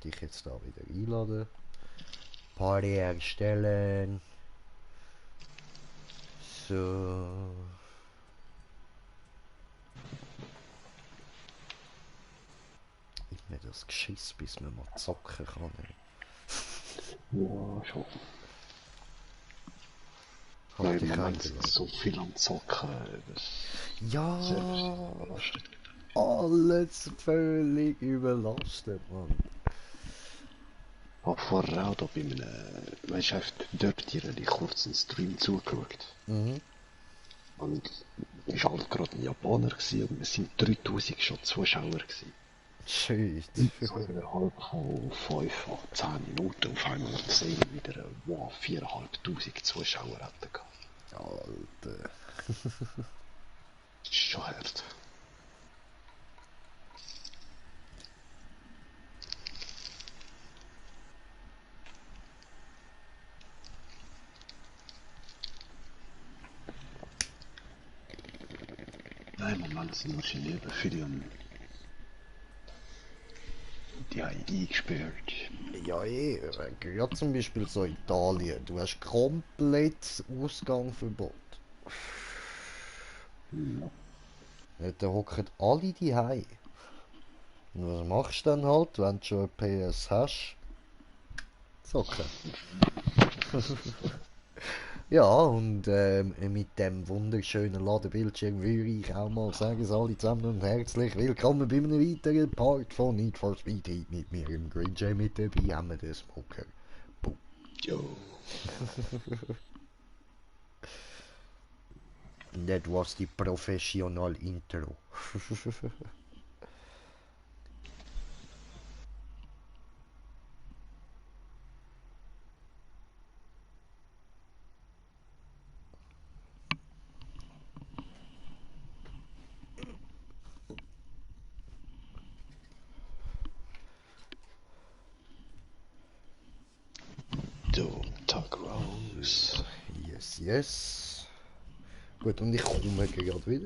dich jetzt da wieder einladen. Party erstellen. So. Immer das Geschiss, bis man mal zocken kann. Ja, schon. Hab Weil im dich Moment eingeladen. so viel am Zocken. Das Ja, selbst überlastet. alles völlig überlastet, Mann. Ich habe vorher auch da bei einem, weißt du, einfach dort die kurzen Stream zugeschaut. Mhm. Und es war halt gerade ein Japaner gewesen, und es sind 3000 schon Zuschauer gewesen. Shit. So innerhalb von 5 oder 10 Minuten auf einmal gesehen, wieder, wow, 4500 Zuschauer hatten gehabt. Alter. Das ist schon hart. Nein, im Moment sind wahrscheinlich eben viele die haben eingesperrt. Ja, gerade zum Beispiel so Italien. Du hast komplett Ausgangsverbot. Ja. Da hocken alle die Und was machst du dann halt, wenn du schon ein PS hast? Zocken. Ja, und mit dem wunderschönen Ladebildschirm würde ich auch mal sagen, alle zusammen und herzlich willkommen bei einem weiteren Part von Need for Speed Heat mit mir im Green Jay mit dabei haben wir den Smoker. Boom. Jo. That was die professional Intro. Don't talk Rose. Yes, yes. Gut, und ich komme gerade wieder.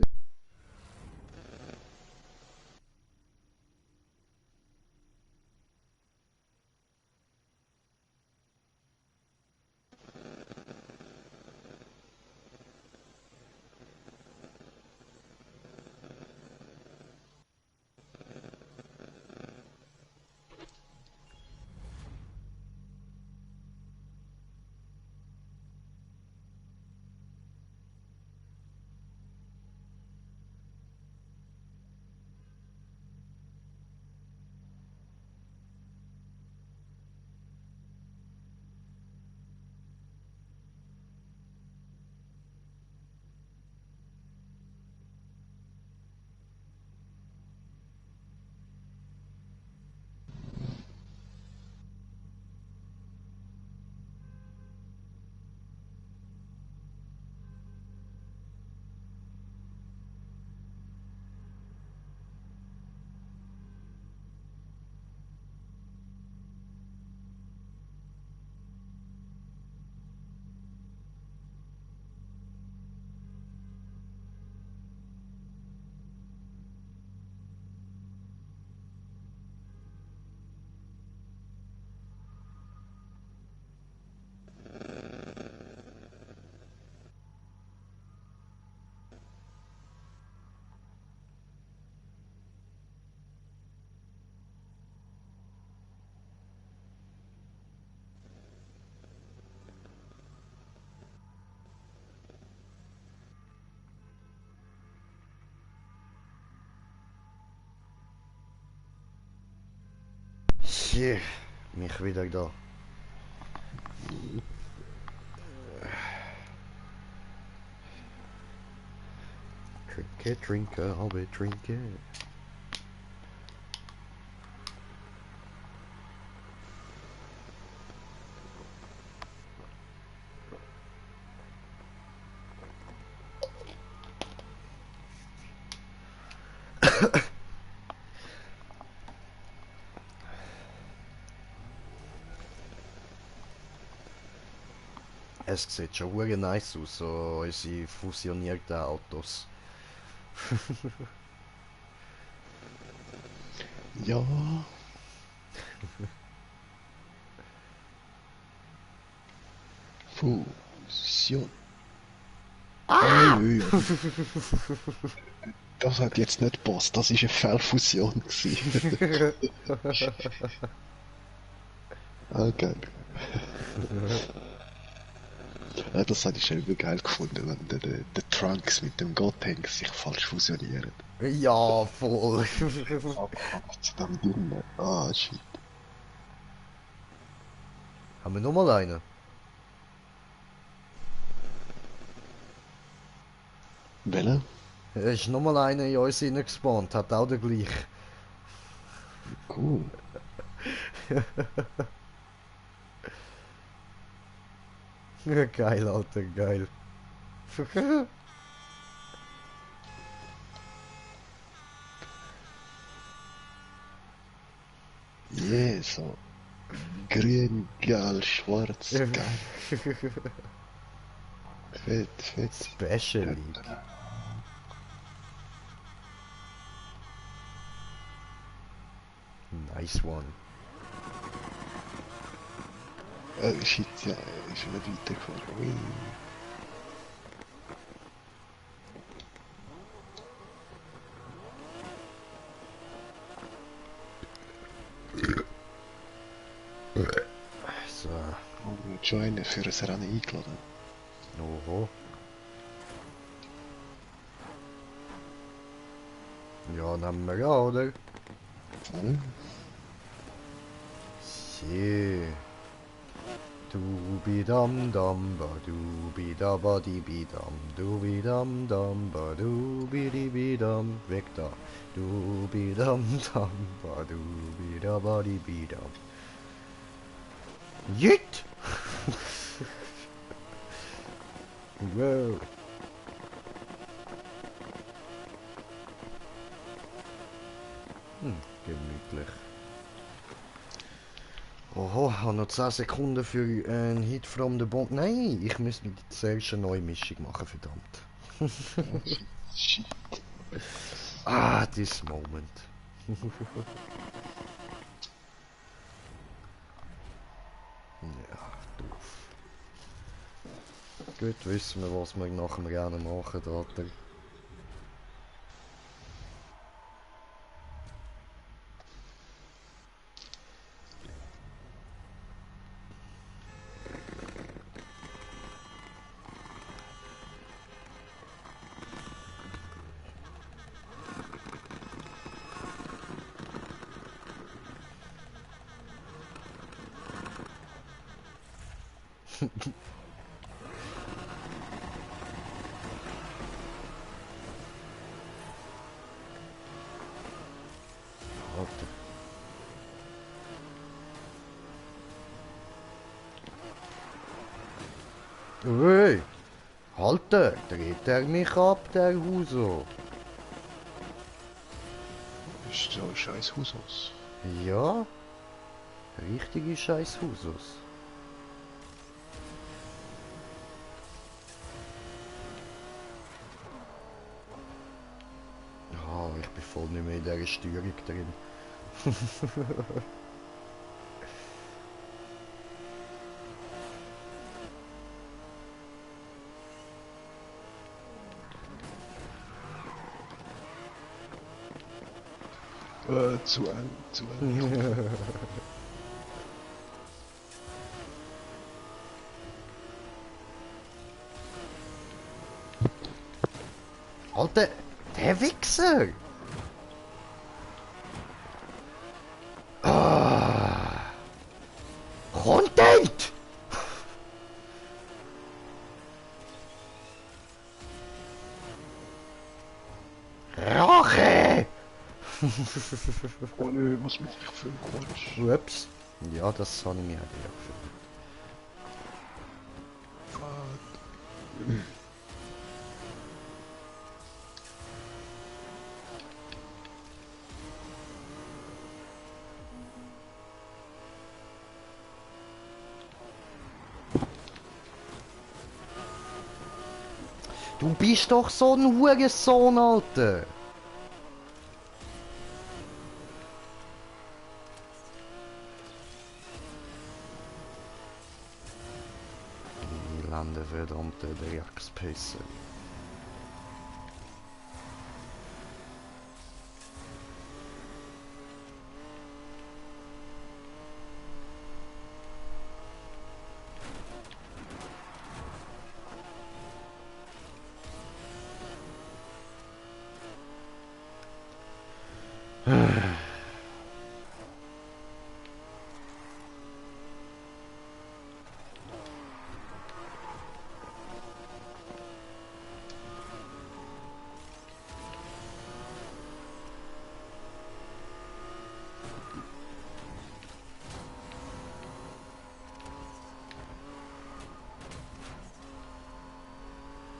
Shit, mich wieder da. Drink it, I'll be drinking. Es sieht schon wirklich nice aus, so unsere fusionierten Autos. Ja. Fusion. Ah! Ui, das hat jetzt nicht gepasst, das war eine Fehlfusion gewesen. Ah, geil. Ja, das hätte ich schon übel geil gefunden, wenn der Trunks mit dem Gotenks sich falsch fusionieren. Ja, voll. Abkackt zu dem Dünnen. Ah, shit. Haben wir nochmal einen? Welche? Es ist nochmal einer in uns reingespawnt, hat auch der gleiche. Cool. Geil, Alter, geil. Yeah, so. Grün, geil, schwarz, geil. Fett, fett. Special League. Nice one. Shit, ja, ist schon nicht weitergefahren. Ui. So. Oh, hat schon einen für ein Rennen eingeladen. Oho. Ja, nehmen wir an, oder? Hm? So. Dubidam dam ba dubida ba di bidam dubidam dam ba dubidi bidam weg da dubidam dam ba dubida ba di bidam Jit! Wow. Gemütlich. Oho, ich habe noch 10 Sekunden für einen Hit from the Bomb. Nein, ich muss mit zuerst eine neue Mischung machen, verdammt. Shit. Ah, this moment. Ja, doof. Gut, wissen wir, was wir nach dem Rennen machen, Alter. Alter. Ui, Alter, dreht er mich ab, der Huso. Ist so scheiß Husos. Ja, richtige scheiß Husos. Ah, ich bin voll nicht mehr in dieser Steuerung drin. Zu eng, zu eng. Alter, der Wichser! Ah, Content! Rache! Oh nö, was mache ich für einen Quatsch? Ups. Ja, das habe ich mir auch gedacht. Fuck. Du bist doch so ein Hurensohn, Alter! an der verdammte Dreckspisser.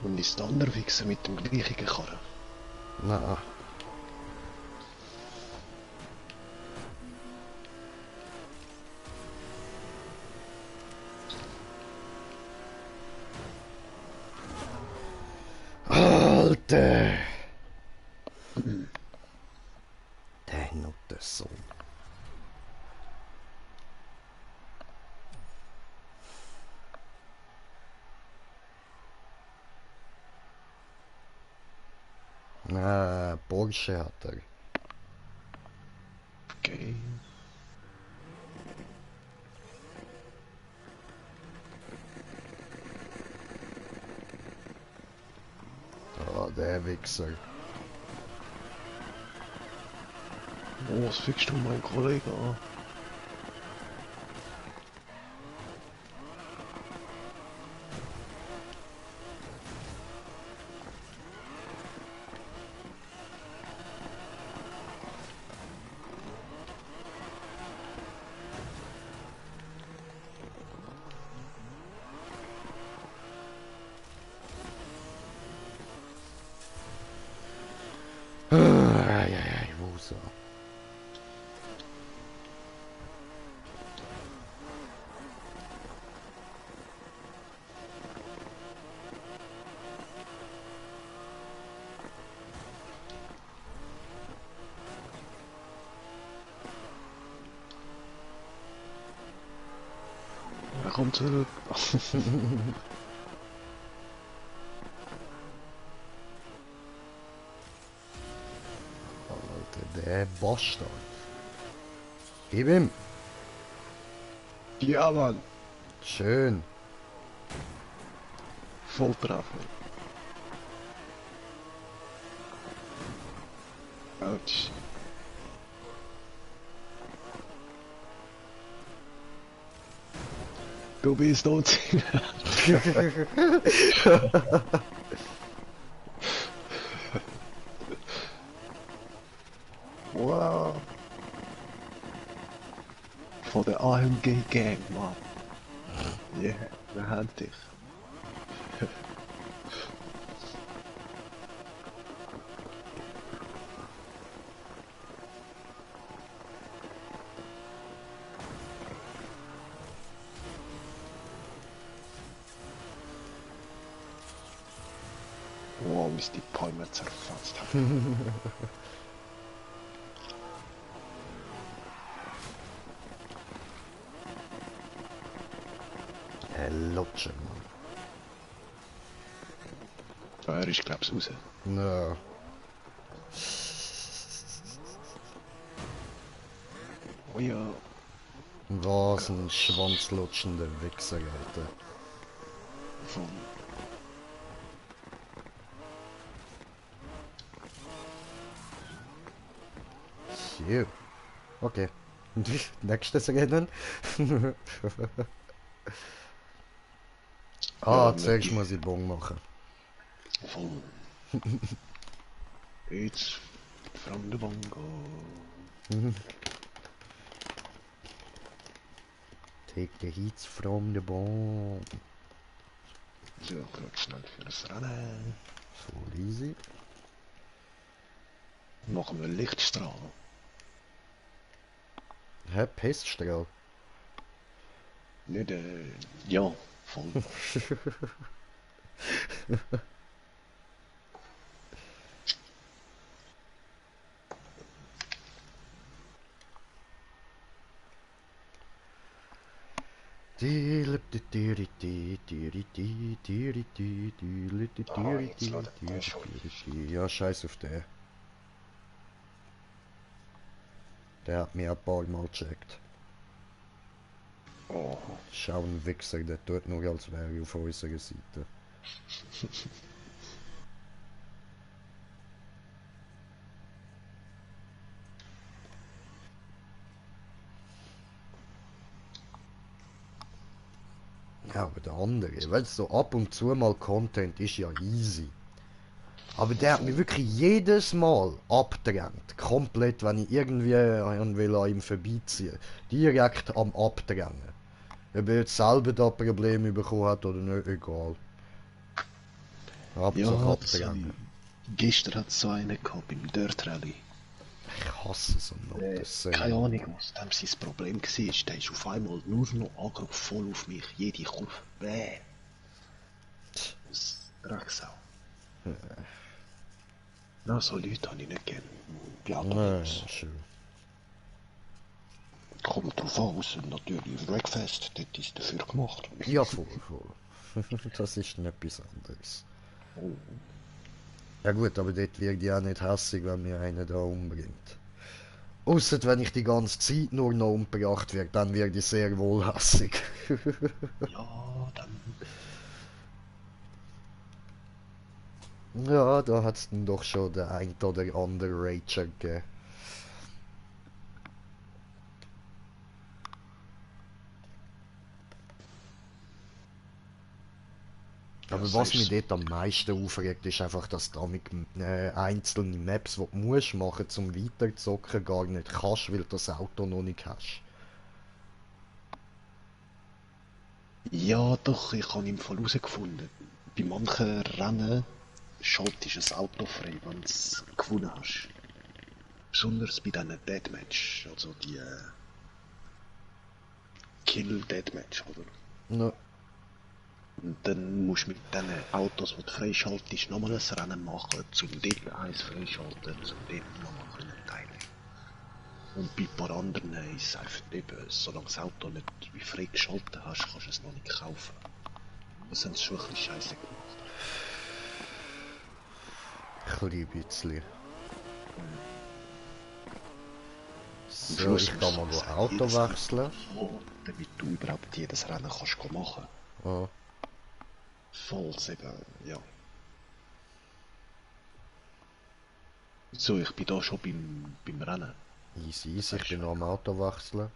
Und ist der andere Wichser mit dem gleichen Karren? Nein. Alter! Der Nuttensohn. Porsche hat er. Okay. Ah, der Wichser. Oh, was fickst du, mein Kollege, an? Eieiei, wo so? Er kommt zurück. Alter, der Bastard. Gib ihm. Ja, Mann. Schön. Volltreffer. Autsch. Du bist tot. Wow. Von der AMG Gang, Mann. Ja, yeah, wir haben dich. Wow, ist die Palme zerfetzt. Lutscher, Mann. Er ist, glaub's, raus. No. Oh ja. Was ein schwanzlutschender Wichser, Alter. Von. Phew. Okay. Nächstes Rennen. Ja, zuerst muss ich Bon machen. Von. Jetzt from the bongo. Take the heat from the Bon. So, gerade schnell für das Rennen. Voll easy. Machen wir Lichtstrahl. Hä, Peststrahl? Nicht, ja, voll. Ah, jetzt ladet der schon. Ja, scheiß auf den. Der hat mir ein paar Mal gecheckt. Oh, Schau ein Wichser, der tut nur, als wäre er auf unserer Seite. Ja, aber der andere, weißt du, so ab und zu mal Content ist ja easy. Aber der hat mich wirklich jedes Mal abgedrängt. Komplett, wenn ich irgendwie will an ihm vorbeiziehen. Direkt am Abdrängen. Ob er jetzt selber da Probleme bekommen hat oder nicht, egal. Hauptsache ja, das habe abdrängen. ich. Gestern hat es so einen gehabt beim Dirt Rally. Ich hasse so Noten. Keine Ahnung, was dem sein Problem war. Der ist auf einmal nur noch Angriff voll auf mich. Jede Kurve. Bäh. Das Drecksau. Na, so Leute habe ich nicht gern. Ja, Blabbermans. schön. Kommt drauf an, außer natürlich Wreckfest. Dort ist dafür gemacht. Ja, voll, voll. Das ist nicht etwas anderes. Oh. Ja gut, aber dort wird ich auch nicht hässig, wenn mir einer da umbringt. Ausser wenn ich die ganze Zeit nur noch umgebracht werde, dann werde ich sehr wohl hässig. Ja, dann. Ja, da hat es dann doch schon der ein oder andere Rager gegeben. Ja, Aber was mich sagst dort am meisten aufregt, ist einfach, dass du mit einzelne Maps, die du musst machen, zum Weiterzocken, gar nicht kannst, weil du das Auto noch nicht hast. ja, doch, ich habe im Fall herausgefunden. Bei manchen Rennen schaltest du das Auto frei, wenn du es gewonnen hast. Besonders bei diesen Deathmatch, also die Kill Deathmatch, oder? Ja, Und dann musst du mit diesen Autos, die du freischaltest, nochmal ein Rennen machen, zum dort eins freischalten, zum dort nochmal teilen. Und bei ein paar anderen ist es einfach eben, solange das Auto nicht wie freigeschaltet hast, kannst du es noch nicht kaufen. Das haben sie schon ein bisschen scheiße gemacht. ein klein bisschen. Am So, Schluss ich musst kann du mal go sogar Auto jedes Auto wechseln. haben, damit du überhaupt jedes Rennen kannst machen. Ja, Falls eben, ja. So, ich bin da schon beim Rennen. easy, Das easy, ich heißt, bin noch am Auto wechseln.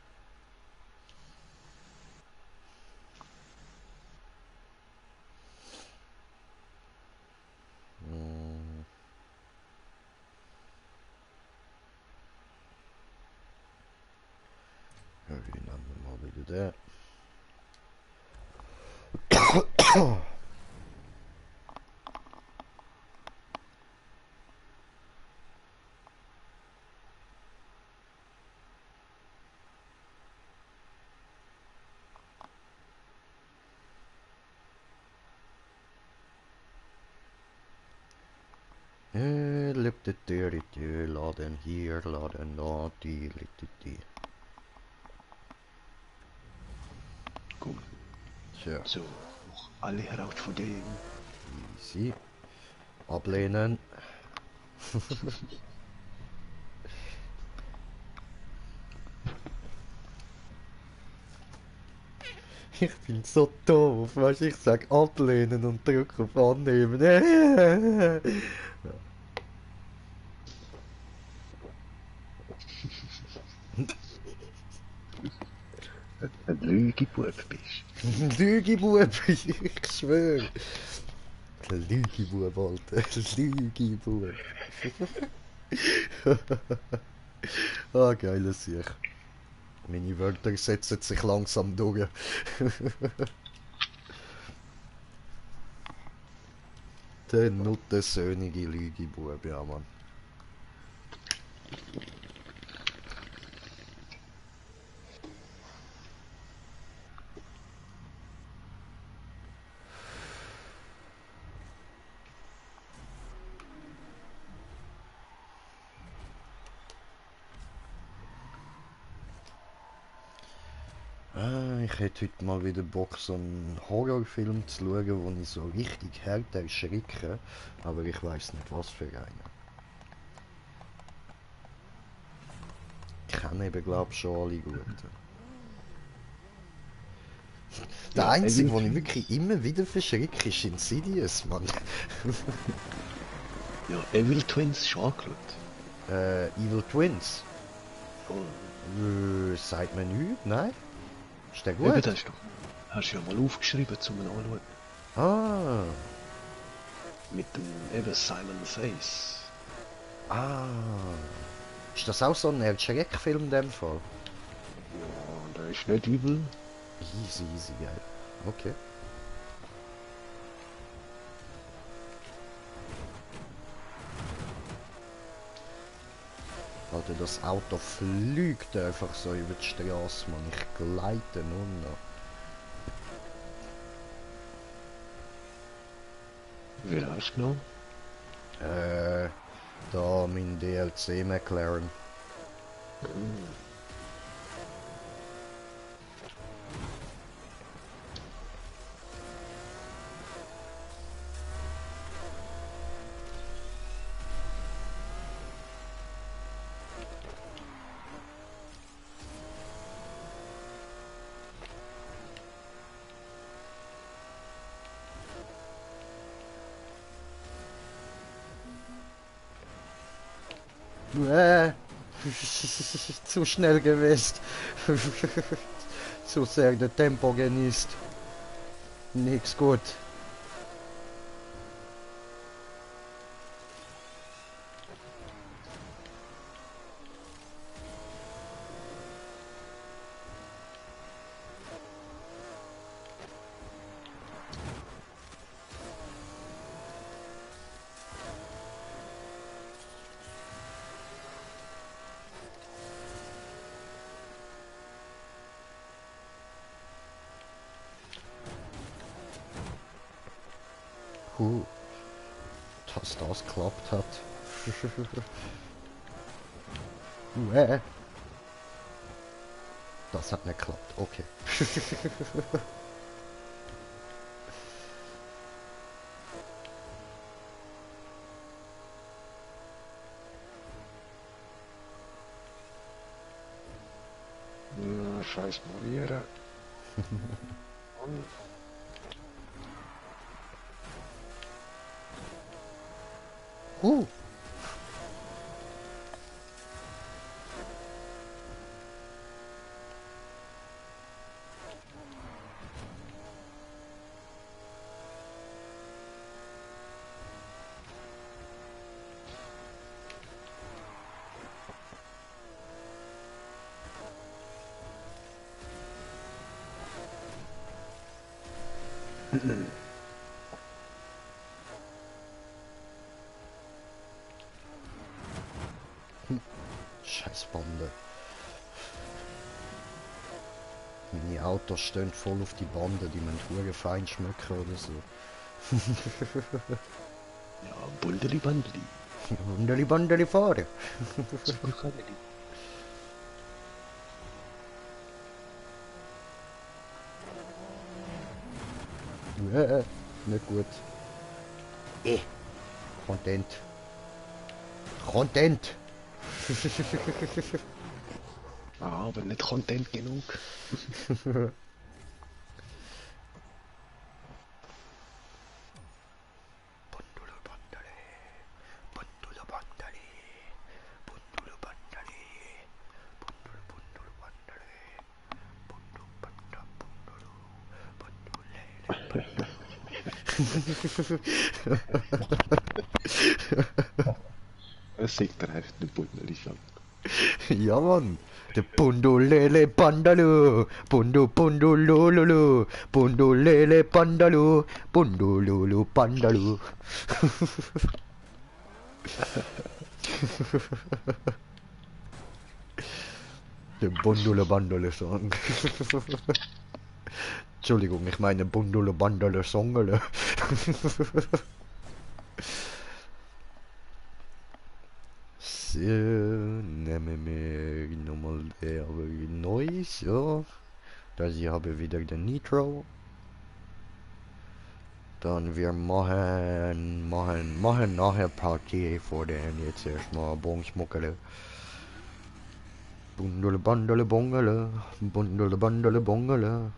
Hm, ja, wie nennen wir mal wieder den? Laden hier, laden da, die. gut. Tja, So, noch alle herausfordern. easy. Ablehnen. Ich bin so doof, weißt du, ich sag ablehnen und drücke auf annehmen. Ein Lügebub bist. Lügibub, ich schwöre. Lügibub, Alter. Lügibub. Ah, geiles Sieg. Meine Wörter setzen sich langsam durch. Der nuttensöhnige Lügibub, ja, Mann. Ich hätte heute mal wieder Bock, so einen Horrorfilm zu schauen, wo ich so richtig hart erschrecke, aber ich weiß nicht, was für einen. Ich kenne eben, glaube schon alle guten. Der Ja, einzige, Evil den ich Twin. wirklich immer wieder verschrecke, ist Insidious, Mann. Ja, Evil Twins schon angeschaut. Evil Twins. Oh, Sagt mir nichts, nein? Ist der eben, gut? hast du ja mal aufgeschrieben zum Anschauen. Ah, Mit dem eben Simon Says. ah. Ist das auch so ein Erschreckfilm in dem Fall? Ja, der ist nicht übel. Easy, easy, geil. Okay. Alter, das Auto fliegt einfach so über die Straße, Mann. Ich gleite nur noch. Wie hast du genommen? Äh, da mein DLC McLaren. Zu schnell gewesen. Zu sehr der Tempo genießt. Nix gut. Dass das geklappt hat. Das hat nicht geklappt, okay. Ja, scheiß Marieren. Und uh. Scheiß Bande. Meine Autos stehen voll auf die Bande, die man hure fein schmecken oder so. ja, Bundeli Bandeli. Bundeli Bandeli fahren. Zurückhalteli. Nicht gut. Content. Content. Ah, aber nicht Content genug. Bundulu Bandeli. Bundulu Bandeli. Bundulu Bandeli. Bundulu Bundulu Bandeli. Bundu Banda Bundulu. Bundulele. Es sagt er einfach den Bundeli schon. Ja, Mann. Der Bundulele Bandalu. Bundu Bundululu. Bundulele Bandalu. Bundululu Bandalu. Der Bundule Bandele Song. Entschuldigung, ich meine Bundule Bandele Songele. So, nehmen wir nochmal der Neues, ja. dass ich habe wieder den Nitro. Dann wir machen nachher Partie vor den jetzt erstmal Bonschmuckele. Bundele bandele bongele, bundele bandele bongele.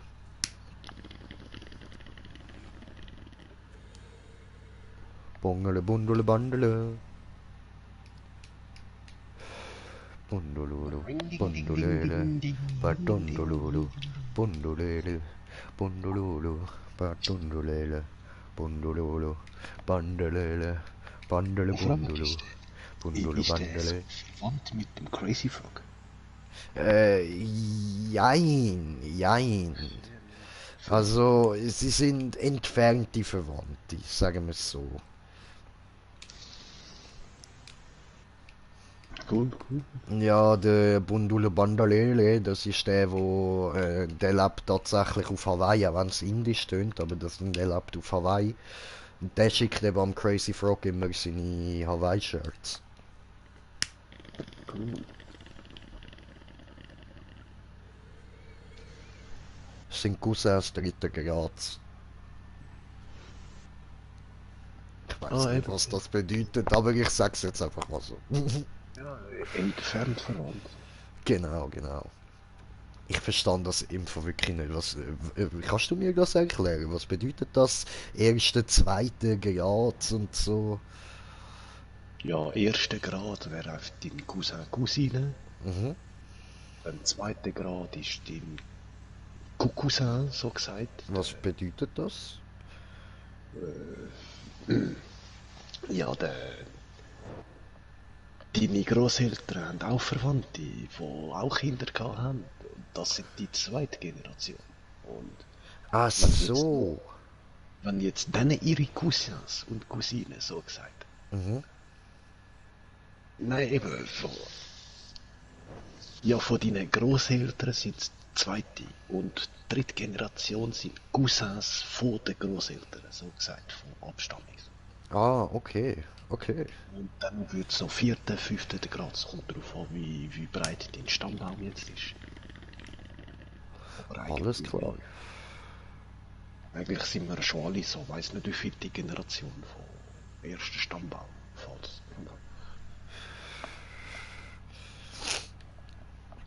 Bongele bundele bandele. Bundululu, Ring ding ding ding bundulele, ding ding badundululu, ding. bundulele, bundululu, badundulele, bundululu, bandelele, bandele Und frag mich, bundulu, bundulu ist der so bandele. verwandt mit dem Crazy Frog? Äh, jein. Also, sie sind entfernte Verwandte, sagen wir es so. Cool, cool. Ja, der Bundule Bandalele, das ist der, der lebt tatsächlich auf Hawaii, auch wenn es indisch tönt, aber der lebt auf Hawaii. Und der schickt eben am Crazy Frog immer seine Hawaii-Shirts. Cool. Das sind Cousins dritten Grads. Ich weiß nicht, Eben. was das bedeutet, aber ich sag's jetzt einfach mal so. Ja, entfernt verwandt. Genau. Ich verstand das Info wirklich nicht. Kannst du mir das erklären? Was bedeutet das? Erste, zweite Grad und so? Ja, erster Grad wäre auf dein Cousin, Cousine. Mhm. Beim zweiten Grad ist dein Cousin, so gesagt. Was bedeutet das? Ja, deine Grosseltern haben auch Verwandte, die auch Kinder gehabt haben. Das sind die zweite Generation. Und Ach so. wenn jetzt denen ihre Cousins und Cousinen, so gesagt. Mhm. Nein, eben, von deinen Grosseltern sind es zweite und dritte Generation sind Cousins von den Grosseltern, so gesagt, von Abstammung. Ah, okay. Und dann wird es noch vierten, fünften Grad, es kommt darauf an, wie breit dein Stammbaum jetzt ist. Aber Alles klar. Eigentlich sind wir schon alle so, weiß nicht wie viel die Generation vom ersten Stammbaum fällt.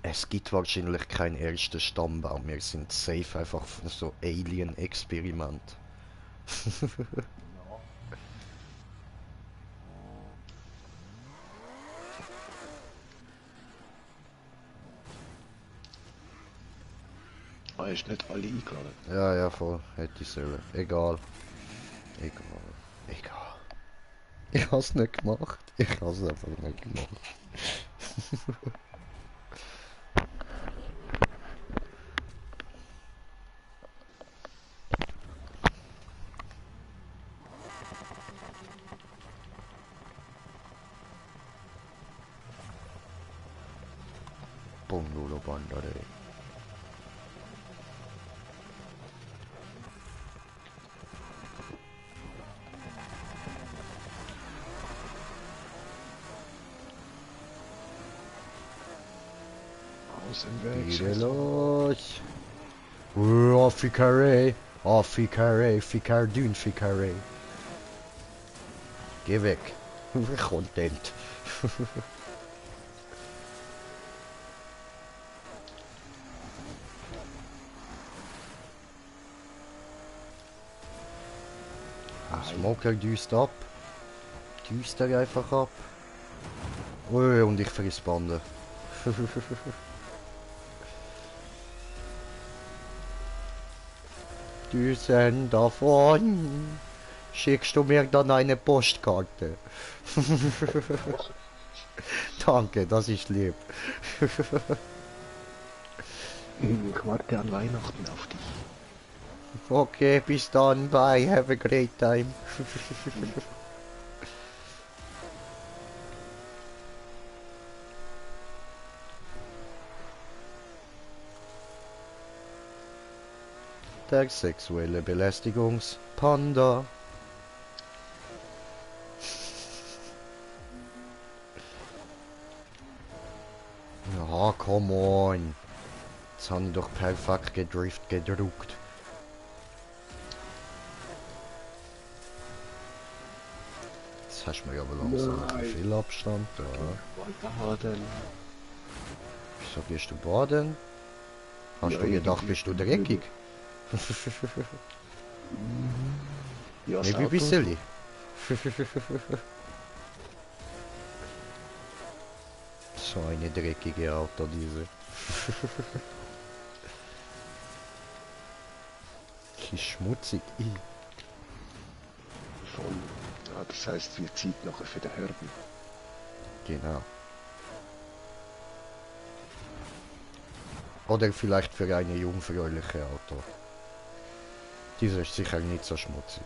Es gibt wahrscheinlich keinen ersten Stammbaum. Wir sind safe einfach so Alien-Experiment. Ist nicht alle eingeladen. Ja, voll. Hätte ich sollen. Egal. Ich hab's nicht gemacht. Ich hab's einfach nicht gemacht. Bungolo Bandare. Aus dem Weg. Wieder los! Affikare! Affikare! Fikardun Fikare! Geh weg! Content! Smoker düst ab. Düst er einfach ab. Und ich friss Bande. Düsen davon. Schickst du mir dann eine Postkarte? Danke, das ist lieb. Ich warte an Weihnachten auf dich. Okay, bis dann. Bye. Have a great time. Der sexuelle Belästigungspanda. Ja, come on. Jetzt habe ich doch perfekt gedrift gedruckt. Jetzt hast du mir aber langsam viel Abstand da. Baden. Wieso gehst du baden? Hast Ja, du gedacht, irgendwie- bist du dreckig? Ja, Nicht wie Auto. bisschen. So eine dreckige Auto, diese. Ist schmutzig. Voll. Ja, das heißt, wir ziehen nachher für den Herbie. Genau. Oder vielleicht für eine jungfräuliche Auto. Dieser ist sicher nicht so schmutzig.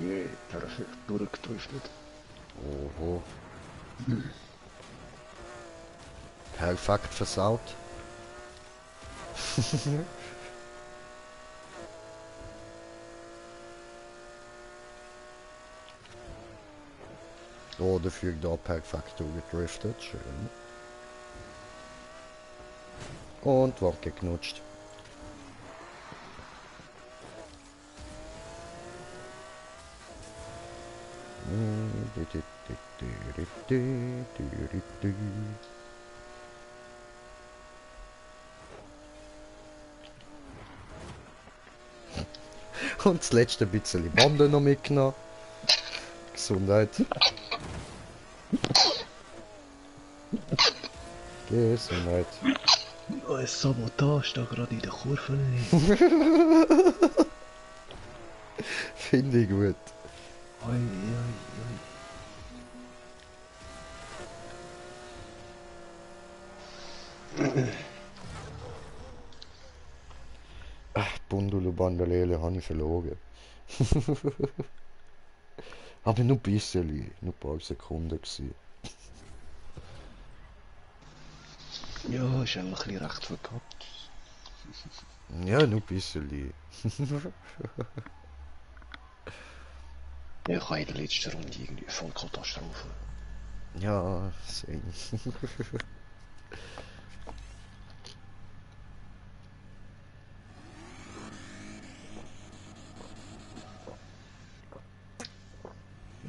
Je, perfekt durchgedriftet. Oho. Perfekt versaut. Oh, dafür da perfekt durchgedriftet. Schön. Und weggeknutscht. Und das letzte bisschen Bande noch mitgenommen. Gesundheit. Gesundheit. Oh, ein Sabotage da gerade in der Kurve. Finde ich gut. Oi, oi, oi. Bundulu Bandalele habe ich verloren. Aber nur ein bisschen, nur ein paar Sekunden gewesen. Ja, ist eigentlich ein bisschen recht verkackt. Ja, nur ein bisschen. Ja, ich habe in der letzten Runde irgendwie voll Katastrophe. Ja, same.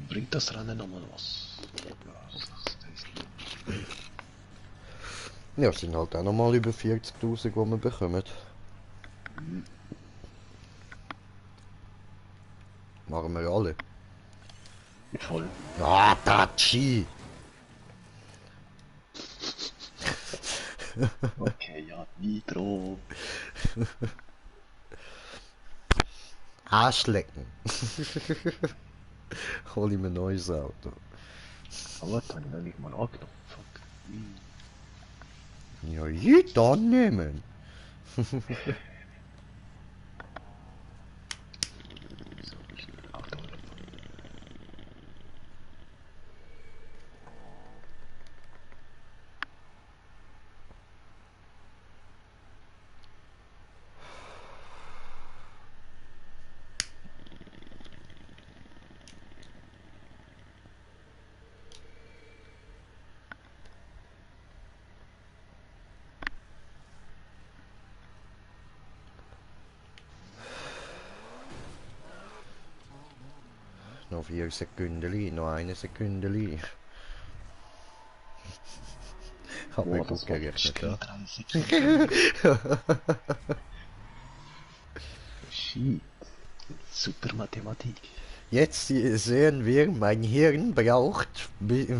Bringt das Rennen nochmal was? Ja, es sind halt auch nochmal über 40.000, die wir bekommen. Machen wir alle. Voll. Ah, Tachi! Okay, ja, Nitro. Arschlecken! Hol ich mir ein neues Auto. Aber das habe ich noch nicht mal angenommen. Fuck. Ja, jeder annehmen! So, ich Auto. Noch 4 Sekunden, noch eine Sekunde. Hab mir gut gerechnet, ja. 30 Sekunden. Shit. Super Mathematik. Jetzt sehen wir, mein Hirn braucht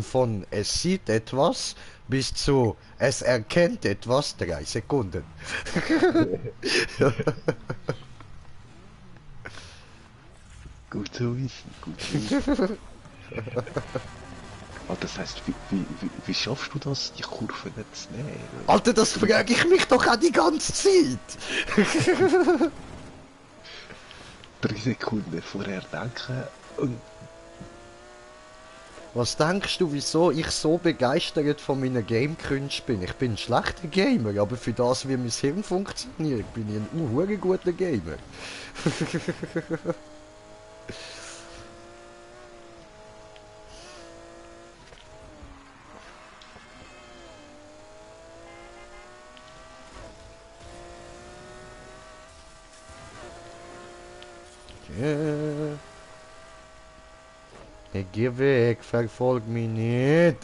von es sieht etwas bis zu es erkennt etwas 3 Sekunden. Gut zu wissen, gut zu wissen. Ah, das heißt, wie schaffst du das, die Kurve nicht zu nehmen? Alter, das frage ich mich doch auch die ganze Zeit. 3 Sekunden vorher denken und Was denkst du, wieso ich so begeistert von meinen Game-Künsten bin? Ich bin ein schlechter Gamer, aber für das, wie mein Hirn funktioniert, bin ich ein guter Gamer. Yeah. Ich geh weg, verfolg mich nicht.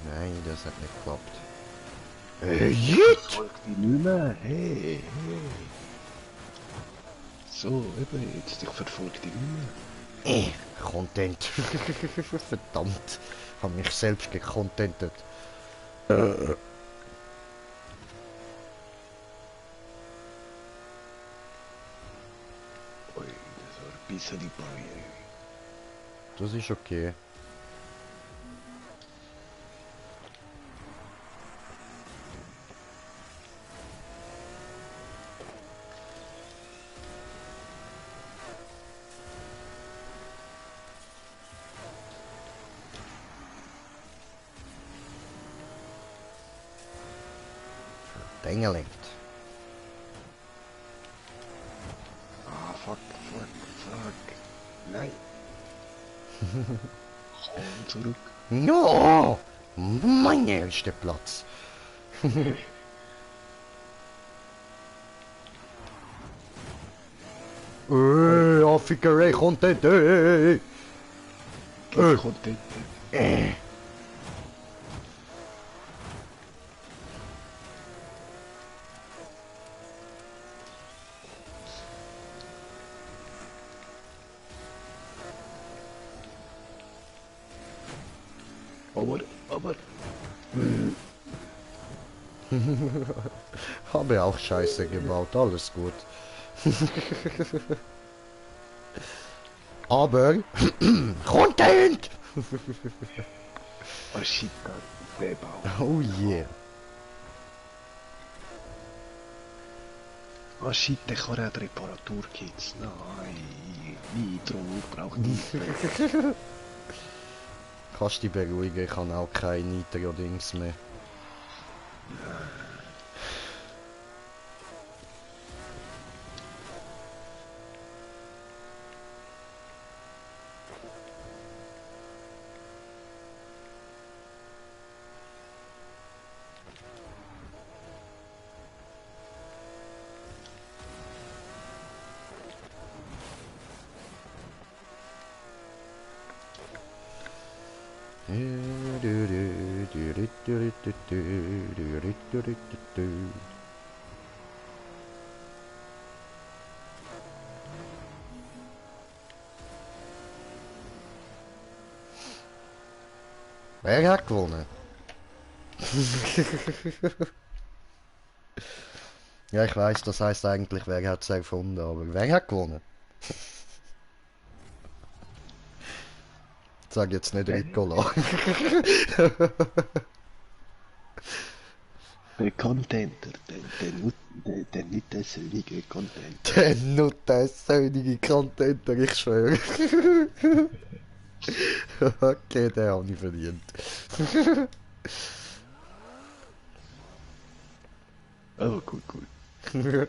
Nein, das hat nicht geklappt. Jit! Folgt die nicht mehr. Hey, hey. So, eben jetzt. Ich verfolge die nicht mehr. Content. Verdammt. Habe mich selbst gecontentet. Ui, das war ein bisschen die Barriere. Das ist okay. Dengelingt. Ah, fuck. Nein. Komm zurück. No! Mein erster Platz. Affikerei Content, Gib Content. Aber. Habe auch Scheiße gebaut, alles gut. Aber Content! Oh shit, der Bau. Oh yeah. Oh shit, der kann auch die Reparaturkits. Nein. Nitro braucht Nitro. Kannst dich beruhigen, ich habe auch kein Nitro-Dings mehr. Wer hat gewonnen? Ja, ich weiß, das heißt eigentlich, wer hat es erfunden, aber wer hat gewonnen? Sag jetzt nicht Ricola. Der Contenter, der nicht der söhnige Contenter. Der Nuttessöhnige Contenter, ich schwöre. Okay, den habe ich verdient. Oh, gut.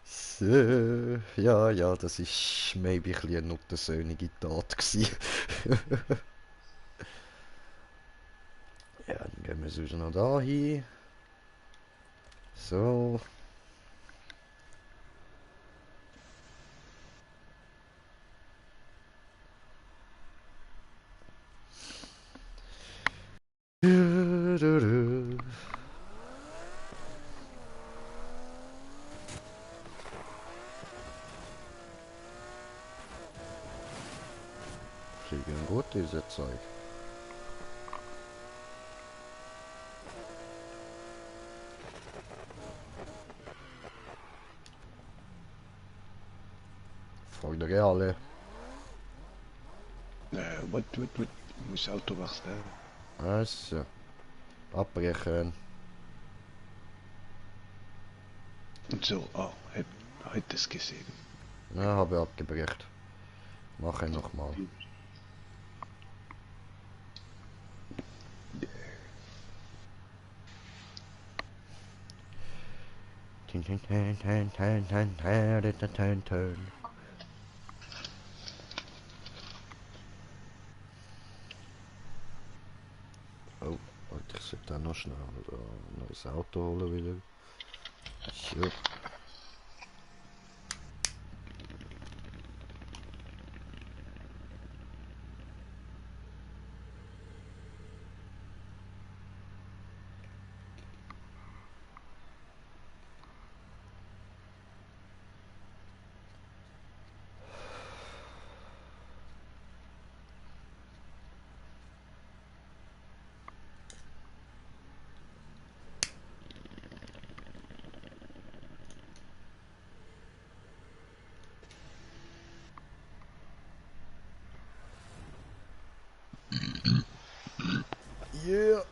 So, ja, das ist maybe ein bisschen eine Nuttessöhnige Tat gewesen. Ja, dann gehen wir sonst noch da hin. So. Fliegen gut, diese Zeug. Folgt alle. Warte. Ich muss Auto wechseln. Also, abbrechen. Und so, hat es gesehen. Ja, habe abgebrochen. Mache nochmal. Oh, warte, ich sollte auch noch schnell ein neues Auto holen wieder. So. Yeah!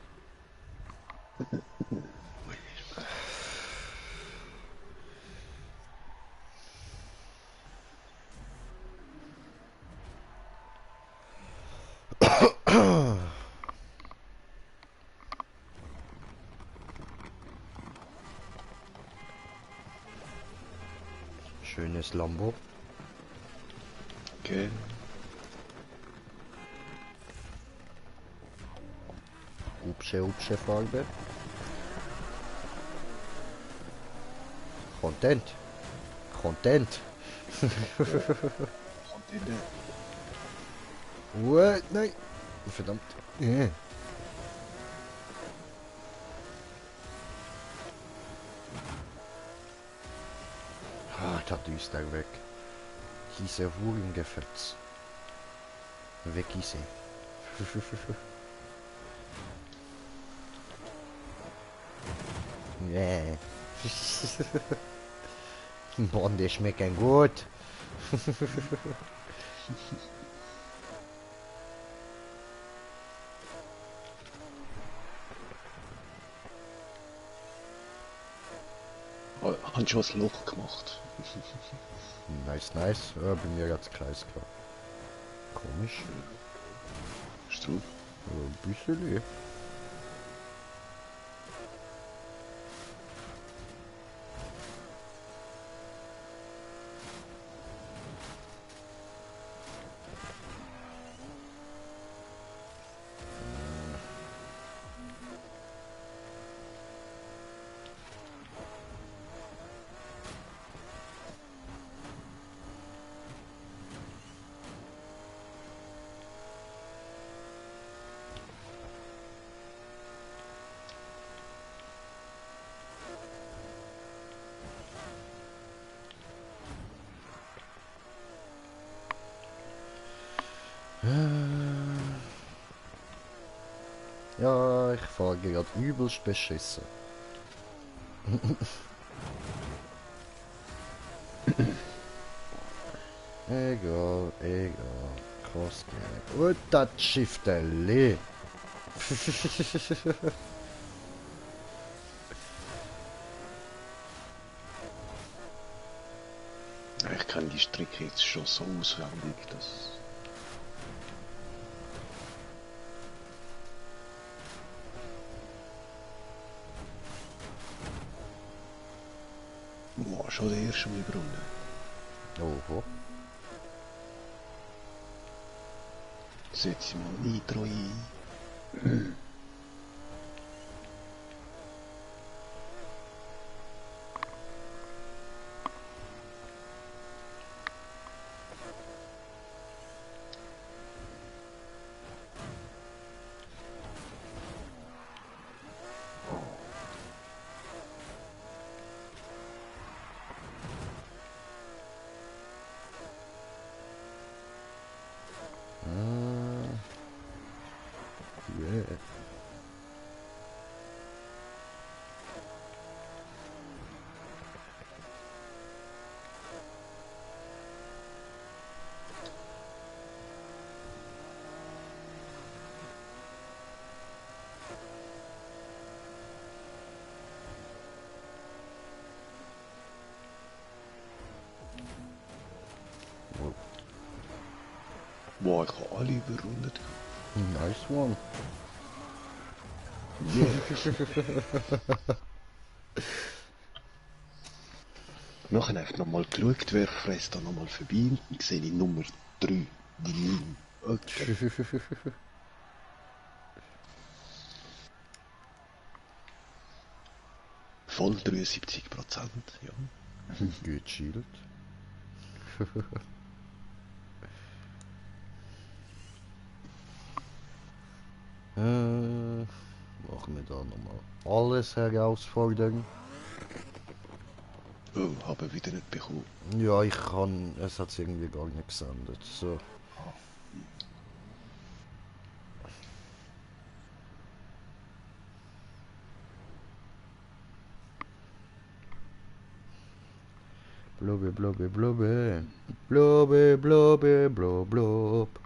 Schönes Lambo. Okay. Hübsche Farbe. Content. Content. Kommt in der. What? Nein. Verdammt. Ah, dat is daar weg. Diese Wurmgefetz. Weg is hij. Nee. Mann, die schmecken gut. Haben schon ein Loch gemacht. Nice, nice. Ja, bei mir ganz Kreis klar. Komisch. Ist drauf. Ja, ein bisschen. Ja, ich fahre gerade übelst beschissen. Egal, egal. Krass gehen. Und das Schiffterli. Ich kenne die Strecke jetzt schon so auswendig, dass... Boah, schon der erste Mal Brunnen. Oho. Setz mal Nitro ein. Yeah. Boah, ich habe alle überrundet. Nice one. Nachher habe ich nochmal geschaut, wer fräst da nochmal vorbei. Dann sehe ich Nummer 3, die 9. Okay. Voll 73%, ja. Gechillt. Machen wir da nochmal alles herausfordern. Oh, habe ich wieder nicht bekommen. Ja, ich kann. Es hat irgendwie gar nicht gesendet. So. Blubbe, blubbe, blubbe. Blubbe, blubbe, blub, blub.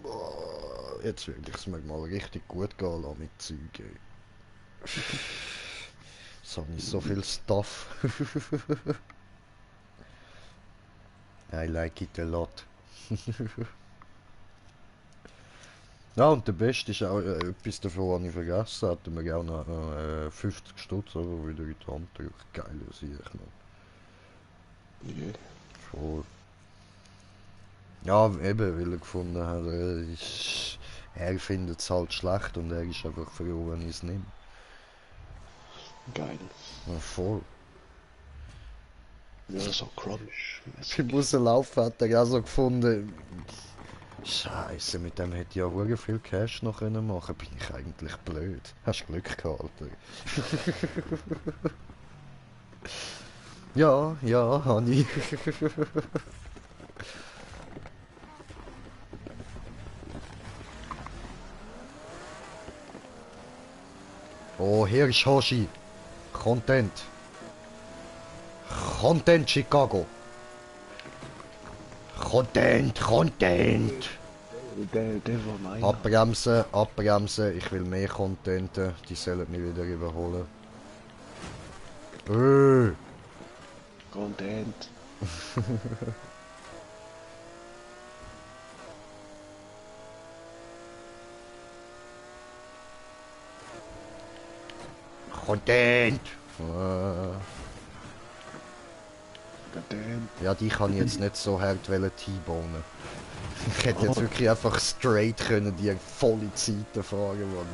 Boah, jetzt will ich es mir mal richtig gut gehen lassen mit Zeug. Ey. Jetzt habe ich so viel Stuff. I like it a lot. Ja, und der Beste ist auch, etwas davon, was ich vergessen hatte, mir auch noch 50 Stutz aber wieder in die Hand drückt. Geil, das sehe ich noch. Yeah. Voll. Ja, eben, weil er gefunden hat, er findet es halt schlecht und er ist einfach froh, wenn ich es nehme. Geil. Ja, voll. Ja, so Crunch. Beim Rauslaufen hat er auch so gefunden, Scheiße, mit dem hätte ich ja sehr viel Cash noch können machen. Bin ich eigentlich blöd? Hast du Glück gehabt, Alter? Ja, ja, habe ich. Oh, hier ist Hoshi. Content. Content Chicago. Content, Content. Der war meiner. Abbremsen, abbremsen. Ich will mehr Content. Die sollen mich wieder überholen. Content. Content. Content. Ja, die kann ich jetzt nicht so hart T-bonen. Ich hätte jetzt wirklich einfach straight können die volle Zeiten fahren und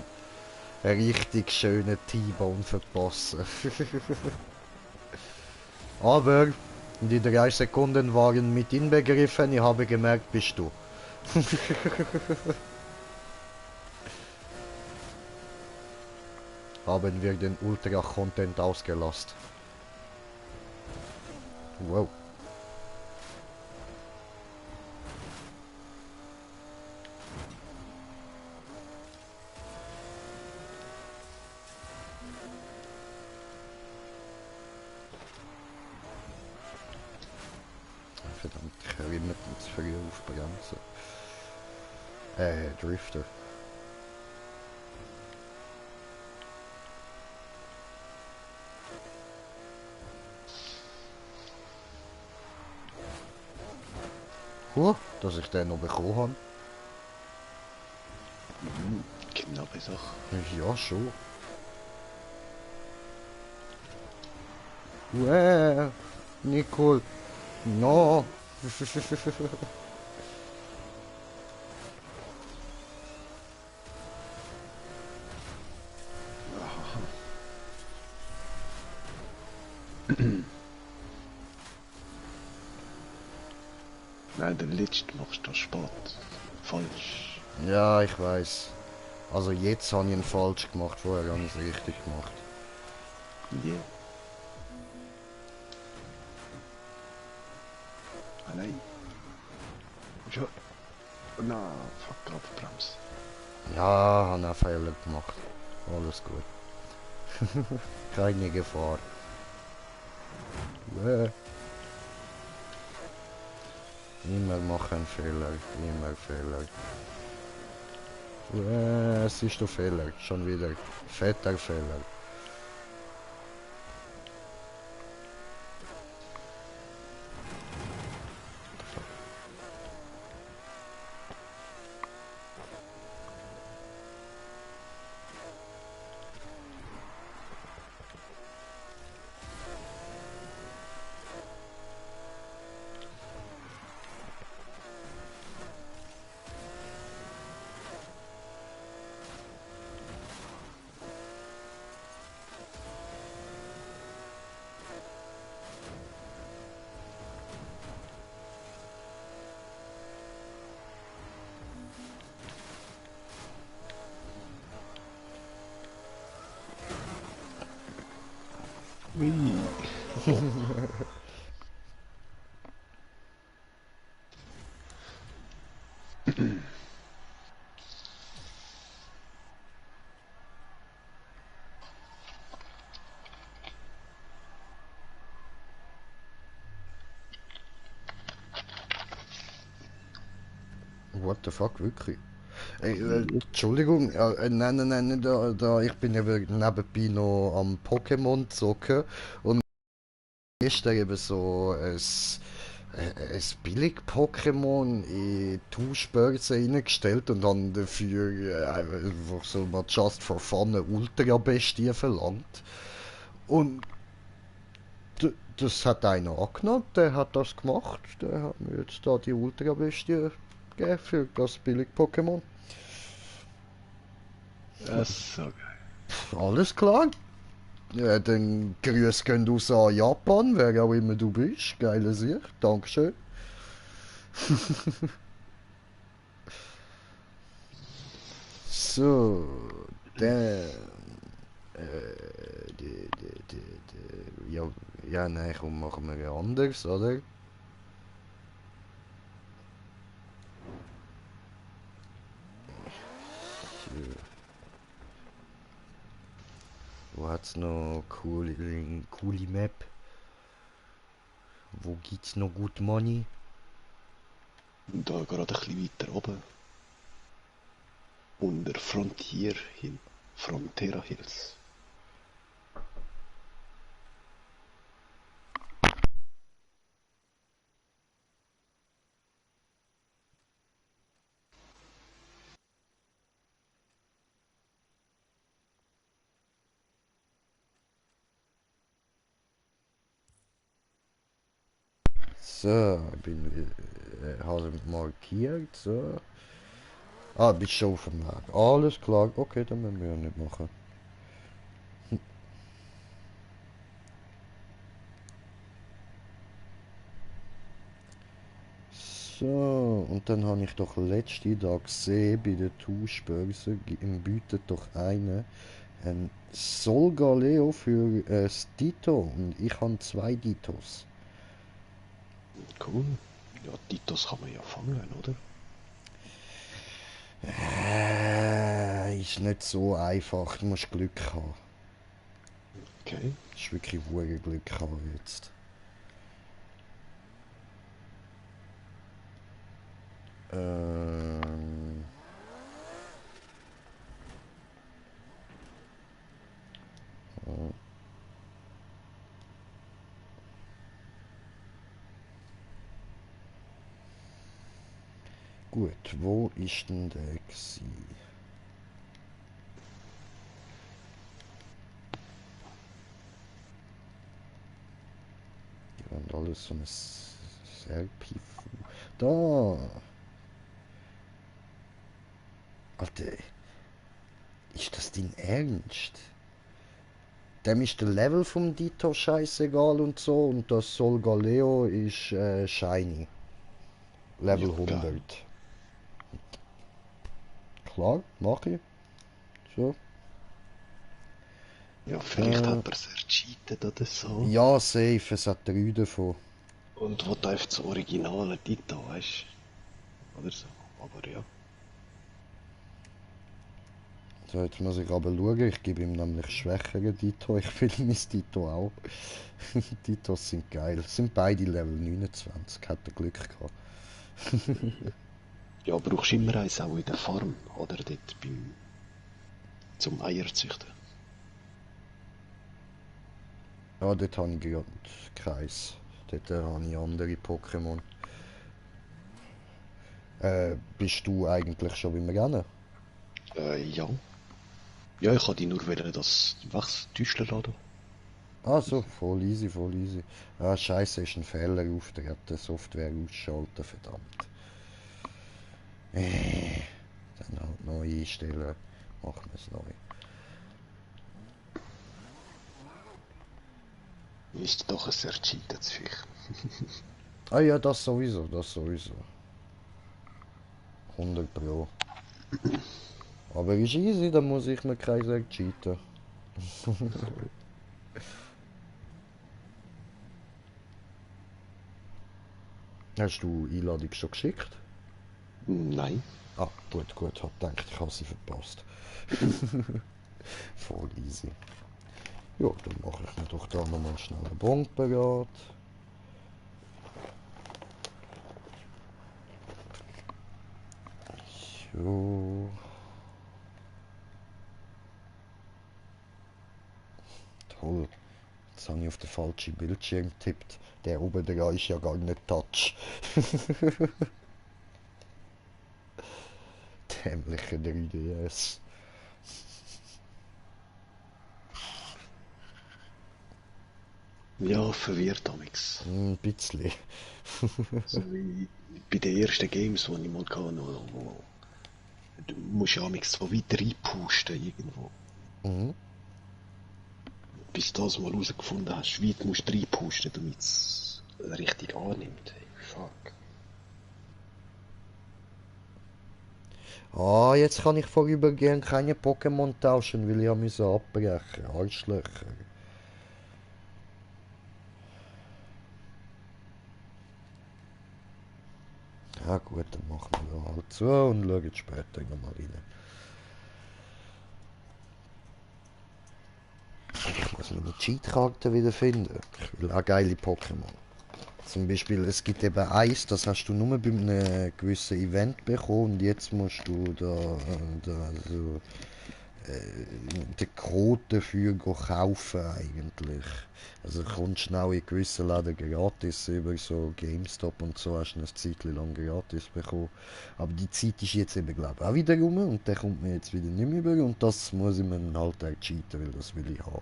einen richtig schönen T-Bone verpassen. Aber die 3 Sekunden waren mit inbegriffen, ich habe gemerkt, bist du. Haben wir den Ultra-Content ausgelost. Wow. Verdammt, ich erinnere mich zu früh auf Bremsen. Drifter. Dass ich den noch bekommen habe. Knappe Sache. Ja, schon. Nicole. No. Nein, den letzten machst du spät. Falsch. Ja, ich weiß. Also jetzt habe ich ihn falsch gemacht, vorher habe ich es richtig gemacht. Yeah. Ah nein. Ja. Na, fuck ab, Brems. Ja, habe einen Fehler gemacht. Alles gut. Keine Gefahr. Immer machen Fehler, immer Fehler. Es ist der Fehler, schon wieder. Fetter Fehler. Ui. So. What the fuck, wirklich? Entschuldigung, nein, nicht ich bin eben nebenbei noch am Pokémon zocken und gestern eben so ein billig-Pokémon in die Tauschbörse reingestellt und haben dafür einfach so mal just for fun eine Ultra-Bestie verlangt. Und das hat einer angenommen, der hat das gemacht, der hat mir jetzt da die Ultra-Bestie gegeben für das Billig-Pokémon. Das ist so geil. Alles klar. Ja, dann Grüße gehen raus an Japan, wer auch immer du bist. Geile Sicht, Dankeschön. So, dann. Ja, ja, nein, komm, machen wir anders, oder? So, wo hat's noch coole Map? Wo gibt's noch gut Money? Und da gerade ein bisschen weiter oben. Unter Frontier Hill. Frontera Hills. So, habe markiert, so. Ah, bist schon auf dem Weg. Alles klar, okay, dann müssen wir ja nicht machen. So, und dann habe ich doch letzten Tag gesehen, bei der Tauschbörse bietet doch einer ein Solgaleo für das Dito und ich habe zwei Ditos. Cool. Ja, Titos kann man ja fangen, oder? Ist nicht so einfach, du musst Glück haben. Okay. Das ist wirklich hure Glück haben jetzt. Ähm, äh, gut, wo ist denn der gsi? Die haben alles so ein Serpifu. Da! Alter, ist das dein Ernst? Dem ist der Level vom Dito scheißegal und so und das Solgaleo ist shiny. Ja, Level geil. 100. Klar, mach ich. So. Ja, vielleicht hat er sehr cheatet oder so. Ja, safe, es hat 3 davon. Und wo einfach das originale Tito, weißt du? Oder so. Aber ja. So, jetzt muss ich aber schauen, ich gebe ihm nämlich schwächere Dito, ich will mein Dito auch. Ditos sind geil, sind beide Level 29, hat er Glück gehabt. Ja, brauchst immer eins auch in der Farm, oder dort zum Eierzüchten. Ja, dort habe ich gerade keins. Dort habe ich andere Pokémon. Bist du eigentlich schon beim Rennen? Ja. Ja, ich wollte nur wollen, das Wachstäuschler laden. Ah so, voll easy, voll easy. Ah, scheiße, ist ein Fehler auftreten. Software ausschalten, verdammt. Dann halt neu einstellen. Machen wir es neu. Ist doch ein sehr cheates Viech. Ah ja, das sowieso, das sowieso. 100 Pro. Aber ist easy, da muss ich mir kein sagen cheaten. Hast du Einladung schon geschickt? Nein. Ah, gut, gut, hab gedacht, ich habe sie verpasst. Voll easy. Ja, dann mache ich mir doch da nochmal schnell einen Bon parat. So. Toll. Jetzt habe ich auf den falschen Bildschirm getippt. Der oben dran ist ja gar nicht Touch. Dämlicher 3DS. Ja, verwirrt amix. Ein bisschen. So wie bei den ersten Games, die ich mal hatte, wo du musst ja amix so weit reinpusten irgendwo. Mhm. Bis du das mal herausgefunden hast, wie weit musst du reinpusten, damit es richtig annimmt. Hey, fuck. Ah, jetzt kann ich vorübergehend keine Pokémon tauschen, weil ich musste abbrechen. Arschlöcher. Ja gut, dann machen wir da halt zu und schauen später nochmal rein. Ich muss meine Cheatkarte wieder finden. Ich will auch geile Pokémon. Zum Beispiel, es gibt eben eins, das hast du nur bei einem gewissen Event bekommen und jetzt musst du da so, den Code dafür kaufen eigentlich. Also kommst schnell in gewissen Läden gratis über so GameStop und so hast du eine Zeit lang gratis bekommen. Aber die Zeit ist jetzt eben glaube ich auch wieder rum und der kommt mir jetzt wieder nicht mehr über und das muss ich mir dann halt auch cheaten, weil das will ich haben.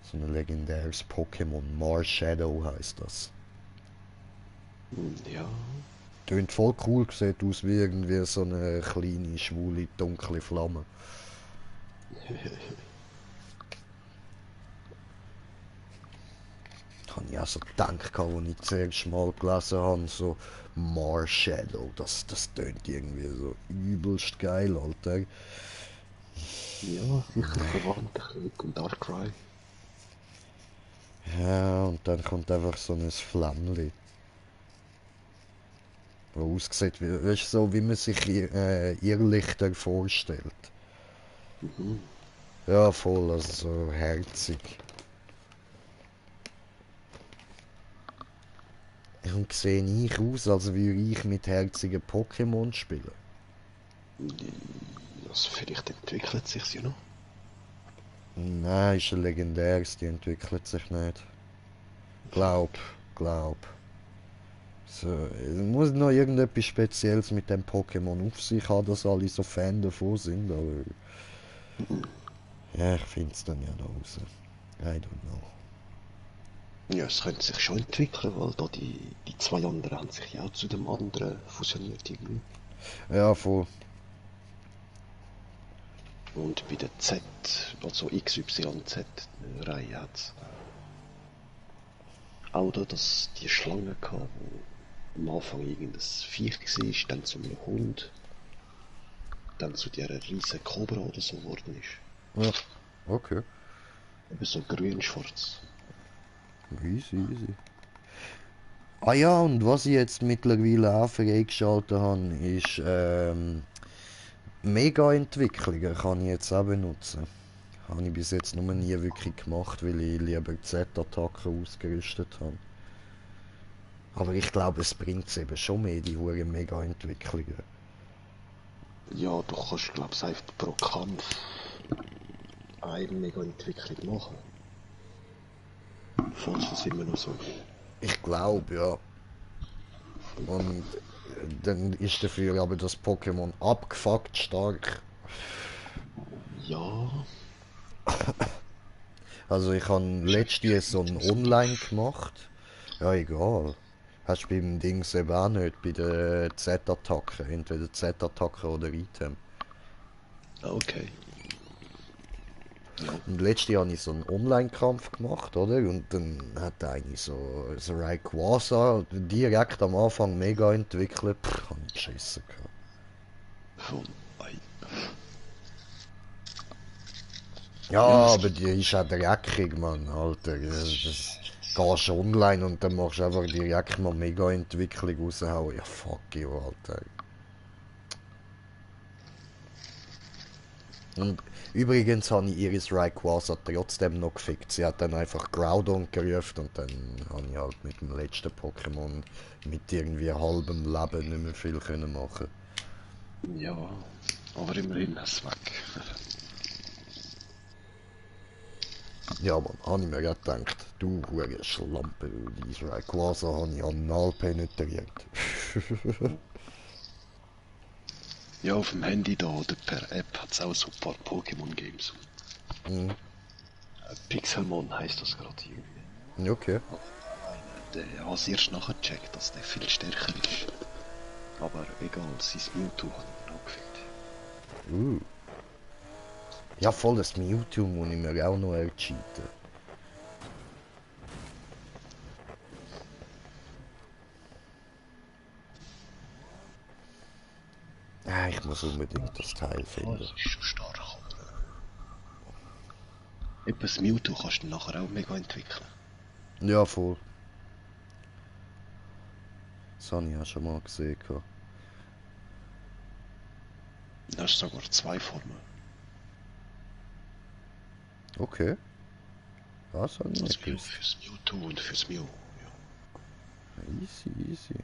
So ein legendäres Pokémon, Marshadow heißt das. Ja, Tönt voll cool, sieht aus wie irgendwie so eine kleine, schwule, dunkle Flamme. Habe ich auch so gedacht, als ich zuerst mal gelesen habe, so Marshadow, das tönt irgendwie so übelst geil, Alter. ja, sicher verwandt ein bisschen und Darkrai. Ja, und dann kommt einfach so ein Flammli, das aussieht, wie, weißt, du, so wie man sich Irrlichter vorstellt. Mhm. Ja, voll, also so herzig. Und sehe ich aus, als würde ich mit herzigen Pokémon spielen? Also vielleicht entwickelt sich's ja noch. Nein, ist ein legendäres, die entwickelt sich nicht. Glaub, glaub. So, es muss noch irgendetwas Spezielles mit dem Pokémon auf sich haben, dass alle so Fan davon sind, aber ja, ich finde es dann ja noch raus. I don't know. Ja, es könnte sich schon entwickeln, weil da die zwei anderen haben sich ja auch zu dem anderen fusioniert irgendwie. Ja, voll. Und bei der Z, also XYZ-Reihe hat auch da die Schlange gehabt, wo am Anfang irgendein Viech war, dann zu einem Hund, dann zu dieser riesen Kobra oder so geworden ist. Ja, okay. Eben so grün-schwarz. Easy, easy. Ah ja, und was ich jetzt mittlerweile auch freigeschaltet habe, ist Mega-Entwicklungen kann ich jetzt auch benutzen. Habe ich bis jetzt noch nie wirklich gemacht, weil ich lieber Z-Attacken ausgerüstet habe. Aber ich glaube, es bringt eben schon mehr, die hohen Mega-Entwicklungen. Ja, du kannst, glaube ich, einfach pro Kampf eine Mega-Entwicklung machen. Falls das immer noch so ist. Ich glaube, ja. Und dann ist dafür aber das Pokémon abgefuckt stark. Ja, Also ich habe letztens so ein Online gemacht. Ja, egal. Hast du beim Dings eben auch nicht, bei der Z-Attacke. Entweder Z-Attacke oder Item. okay. Ja, Und letztes Jahr habe ich so einen Online-Kampf gemacht, oder? Und dann hat eigentlich so Rayquaza direkt am Anfang mega entwickelt. Pff, hab ich geschissen gehabt. voll. Ei. Ja, Ja, es aber gibt. die ist auch dreckig, Mann, Alter. Das gehst online und dann machst du einfach direkt mal Mega-Entwicklung raushauen. Ja, fuck you, Alter. Und übrigens habe ich Iris Rayquaza trotzdem noch gefickt. Sie hat dann einfach Groudon gerufen und dann habe ich halt mit dem letzten Pokémon mit irgendwie halbem Leben nicht mehr viel können machen. Ja, aber immerhin ist es weg. Ja, man, habe ich mir auch gedacht. Du hure Schlampe, Iris Rayquaza habe ich anal penetriert. Ja, auf dem Handy da oder per App hat es auch so ein paar Pokémon-Games. Mhm. Pixelmon heißt das gerade irgendwie. Okay. Der als erst nachher checkt, dass der viel stärker ist. Aber egal, sein Mewtwo hat ihn auch gefickt. Uh. Ja, volles Mewtwo muss ich mir auch noch ercheaten. Ah, ich muss unbedingt das Teil Oh, finden. das ist schon stark. Etwas Mewtwo kannst du nachher auch mega entwickeln. Ja, voll. Das habe ich auch schon mal gesehen. Du hast sogar zwei Formen. Okay, das habe ich Also nicht gewusst. fürs Mewtwo und fürs Mew. Ja. Easy, easy.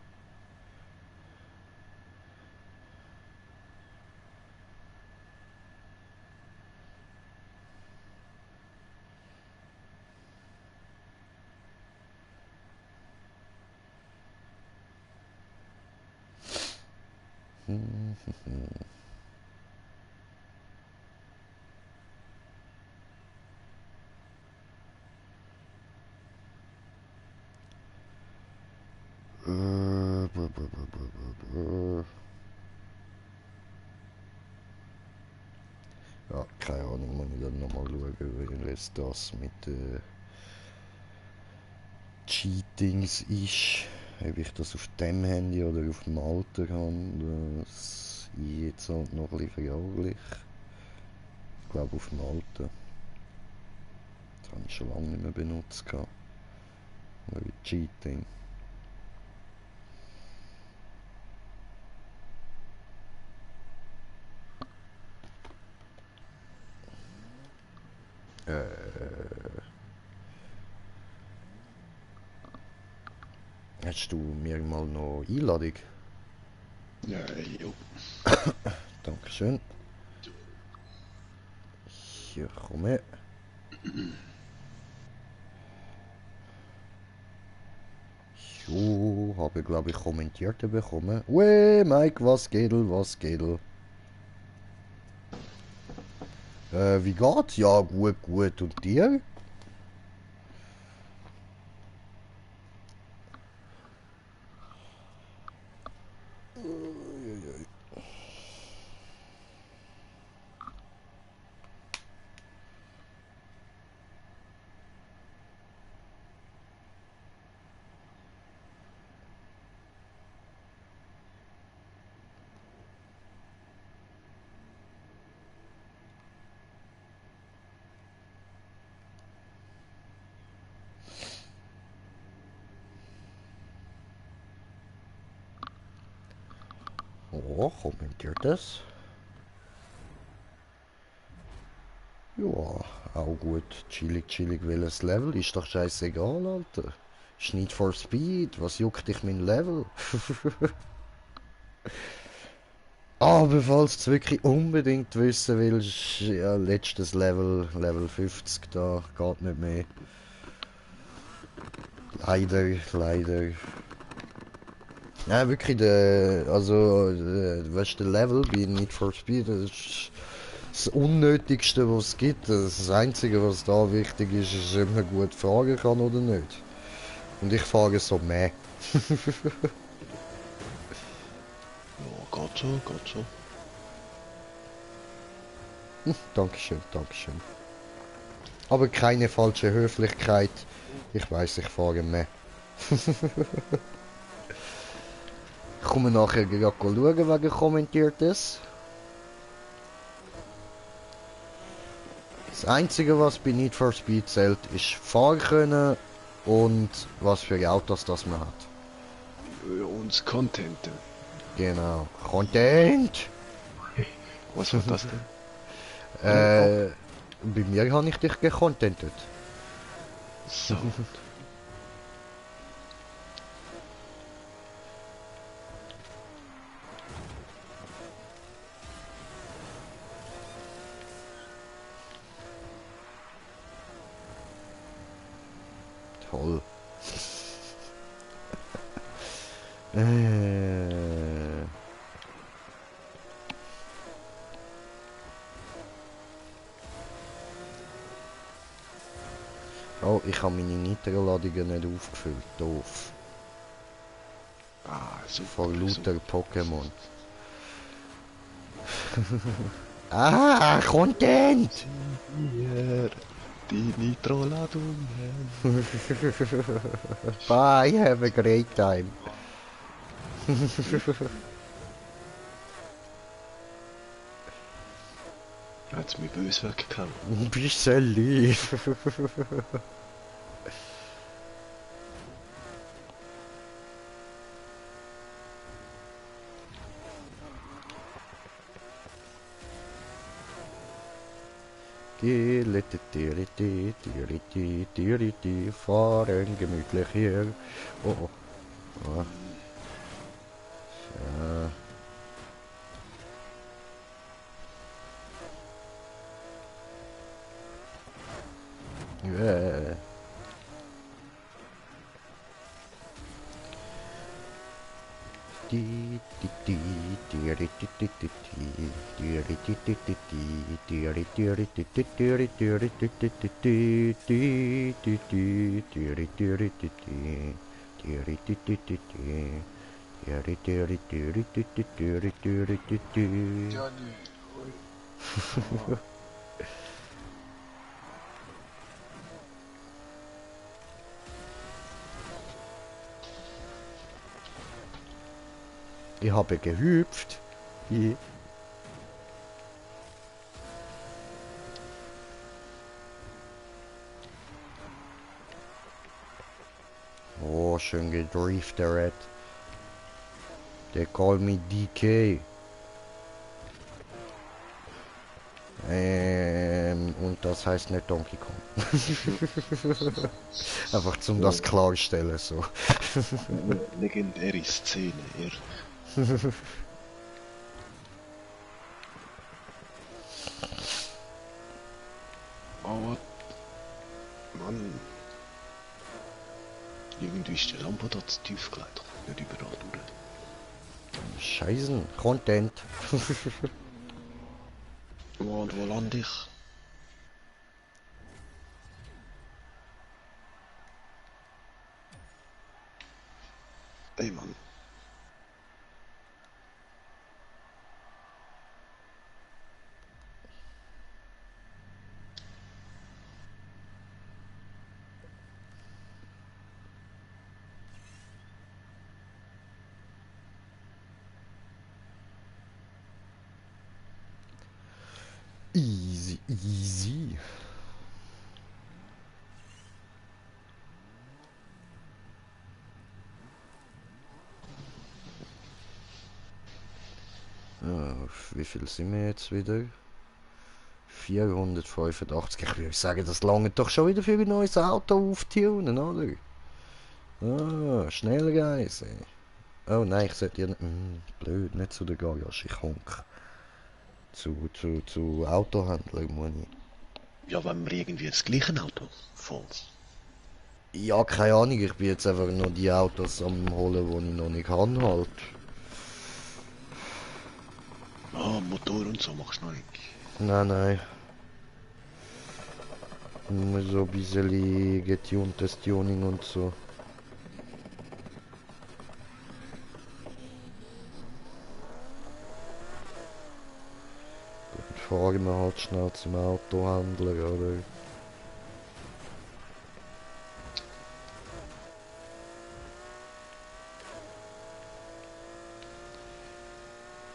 B- b- b- b- b- Ja, keine Ahnung, muss ich dann nochmal schauen, wie das mit Cheatings ist. Ob ich das auf dem Handy oder auf dem alten habe, das ist jetzt halt noch ein bisschen fraglich. Ich glaube auf dem alten. Das habe ich schon lange nicht mehr benutzt. Weil Cheating. Hast du mir mal noch Einladung? Ja, jo. Dankeschön. Hier, komm her. So, habe glaube ich kommentierte bekommen. Weh, Mike, was geht? Was geht? Wie geht's? Ja, gut, gut. Und dir? Oh, kommentiert es. Ja, auch gut. Chillig, chillig, welches Level? Ist doch scheißegal, Alter. Ist Need for Speed, was juckt dich mein Level? Aber falls du wirklich unbedingt wissen willst, ja, letztes Level, Level 50, da geht nicht mehr. Leider, leider. Ja, wirklich, weißt du, der Level bei Need for Speed, das ist das Unnötigste, was es gibt. Das Einzige, was da wichtig ist, ist, ob man gut fahren kann oder nicht. Und ich fahre so mehr. Ja, geht so, geht so. Dankeschön, Dankeschön. Aber keine falsche Höflichkeit. Ich weiß, ich fahre mehr. Ich komme nachher gleich schauen, wegen Kommentiertes. Das Einzige, was bei Need for Speed zählt, ist fahren können und was für Autos das man hat. Uns Content. Genau. Content! Was war das denn? Bei mir habe ich dich gecontentet. So. Toll. Oh, ich habe meine Nitro-Ladungen nicht aufgefüllt. Doof. Ah, super. Vor lauter Pokémon. Ah, Content! Hier, die Nitro-Ladungen. Bye, have a great time. Hat's mich böse weggehauen. Du bist so lieb. Fahren gemütlich hier. Oh, oh. Ah. Ja. Yeah. Ich habe gehüpft. Ja. Oh, schön gedrifteret. They call me DK. Und das heißt nicht Donkey Kong. Einfach zum das klarstellen so. Legendäre Szene hier. Aber, Mann, irgendwie ist die Lampe da zu tief gelegt, nicht überall durch. Scheißen, Content. Und wo lande ich? Ey, Mann. Easy, easy. Ja, wie viel sind wir jetzt wieder? 485. Ich würde sagen, das lange doch schon wieder für ein neues Auto auftunen, oder? Ah, Schnellreise. Oh nein, ich sollte ja nicht... blöd, nicht zu der Garage, ich honk. Zu Autohändler muss ich. Ja, wenn wir irgendwie das gleiche Auto voll. Ja, keine Ahnung, ich bin jetzt einfach noch die Autos am holen, die ich noch nicht kann halt. Ah, Motor und so machst du noch nicht. Nein, nein. Nur so ein bisschen getuntes Tuning und so. Dann fahren wir halt schnell zum Autohändler, oder?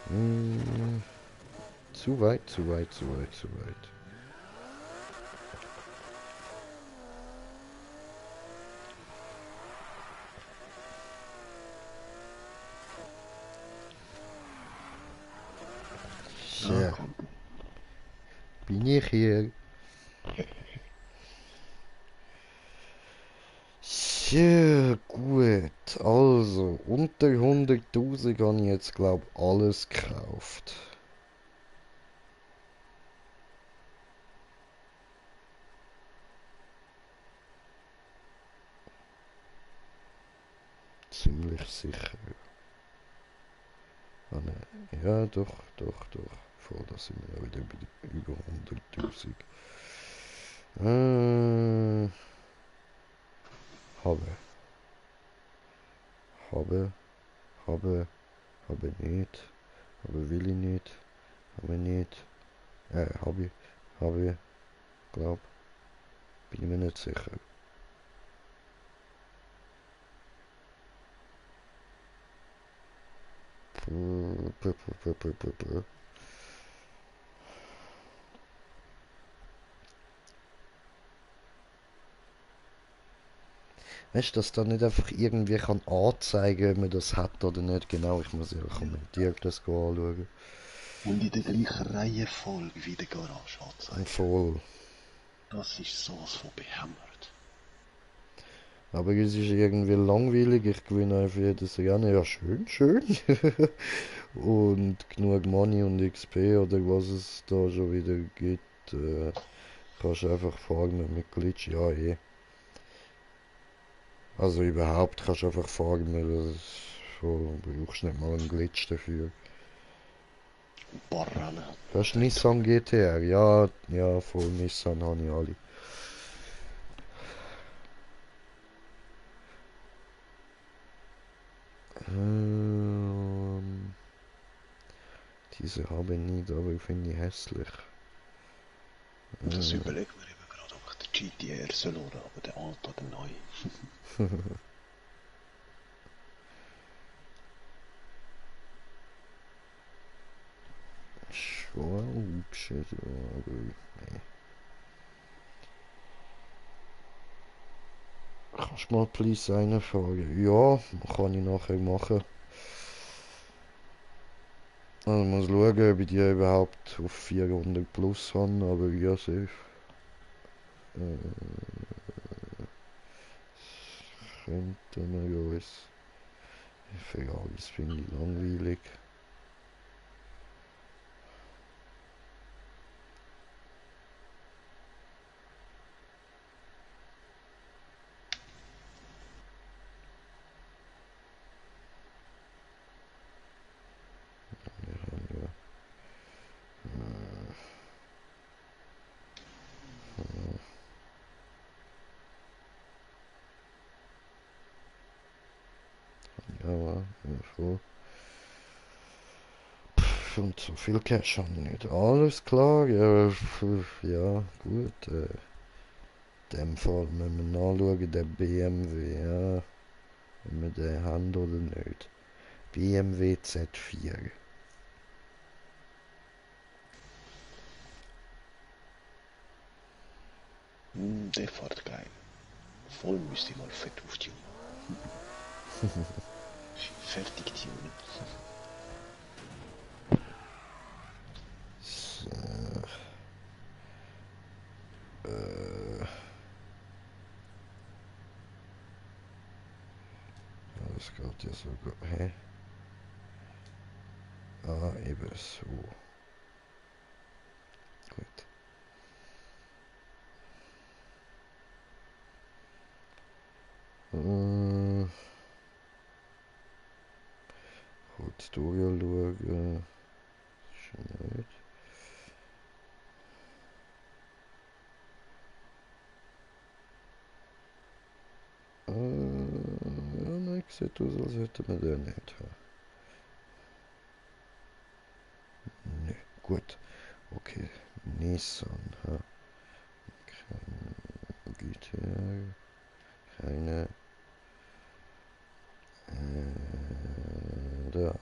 Hm, zu weit, zu weit, zu weit, zu weit. Ja, Ja, komm. bin ich hier. Ja, gut. Also, unter 100.000 habe ich jetzt, glaube ich, alles gekauft. Ziemlich sicher. Ah, nein. Ja, doch, doch, doch. Voll, da sind wir ja wieder über 100.000. Habe, habe, habe, habe nicht. Habe will ich nicht. Habe nicht. Habe, glaub. Bin ich mir nicht sicher. Weißt du, dass da nicht einfach irgendwie kann anzeigen, ob man das hat oder nicht? Genau, ich muss ja kommentiert das anschauen. Und in der gleichen Reihenfolge wie der Garage anzeigen. Voll. Das ist sowas von behämmert. Aber es ist irgendwie langweilig, ich gewinne einfach jedes Rennen. Ja, schön, schön. Und genug Money und XP oder was es da schon wieder gibt. Kannst du einfach farmen mit Glitch, ja eh. Also überhaupt kannst du einfach farmen, das so, brauchst nicht mal einen Glitch dafür. Ein paar Rennen. Hast du Nissan GTR? Ja, ja, voll Nissan habe ich alle. Ähm, diese habe ich nicht, aber finde ich hässlich. Das überlegen wir eben gerade, ob ich den GTR soll oder aber den alten oder den neuen. Schon hübsch, so, aber nee. Kannst du mal please reinfahren? Ja, kann ich nachher machen. Also muss schauen, ob ich die überhaupt auf 400 plus habe, aber ja, safe. Könnten wir uns. Ferraris finde ich langweilig. Wir haben ja, ja, voll. Und so viel Cash habe ich nicht. Alles klar, ja, ja gut. In dem Fall müssen wir nachschauen, der BMW, ja, ob wir den haben oder nicht. BMW Z4. Der fährt geil. Voll müsste ich mal fett auftunen. Fertig tunen. So, äh, ja sogar. Hä? Ah, eben so. Gut. Tutorial schauen. Schon nicht. Ja, nein, sieht aus, als hätte man den nicht haben. Ne, gut. Okay. Nissan. Ha. Kein GTR. Keine. Da.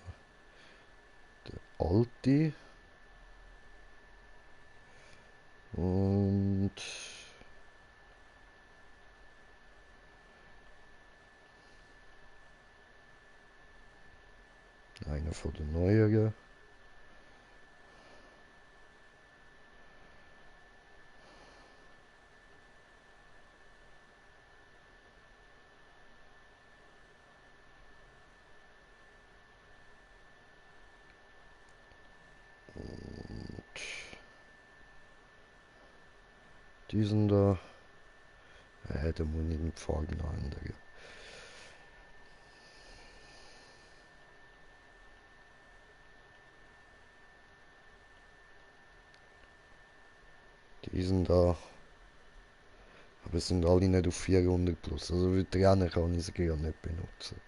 Der Alti. Und einer von den neueren. Und diesen da. Der muss ich den Farben ändern. Diesen da. Aber es sind alle nicht auf 400 plus. Also für die Rennen kann ich sie gar nicht benutzen.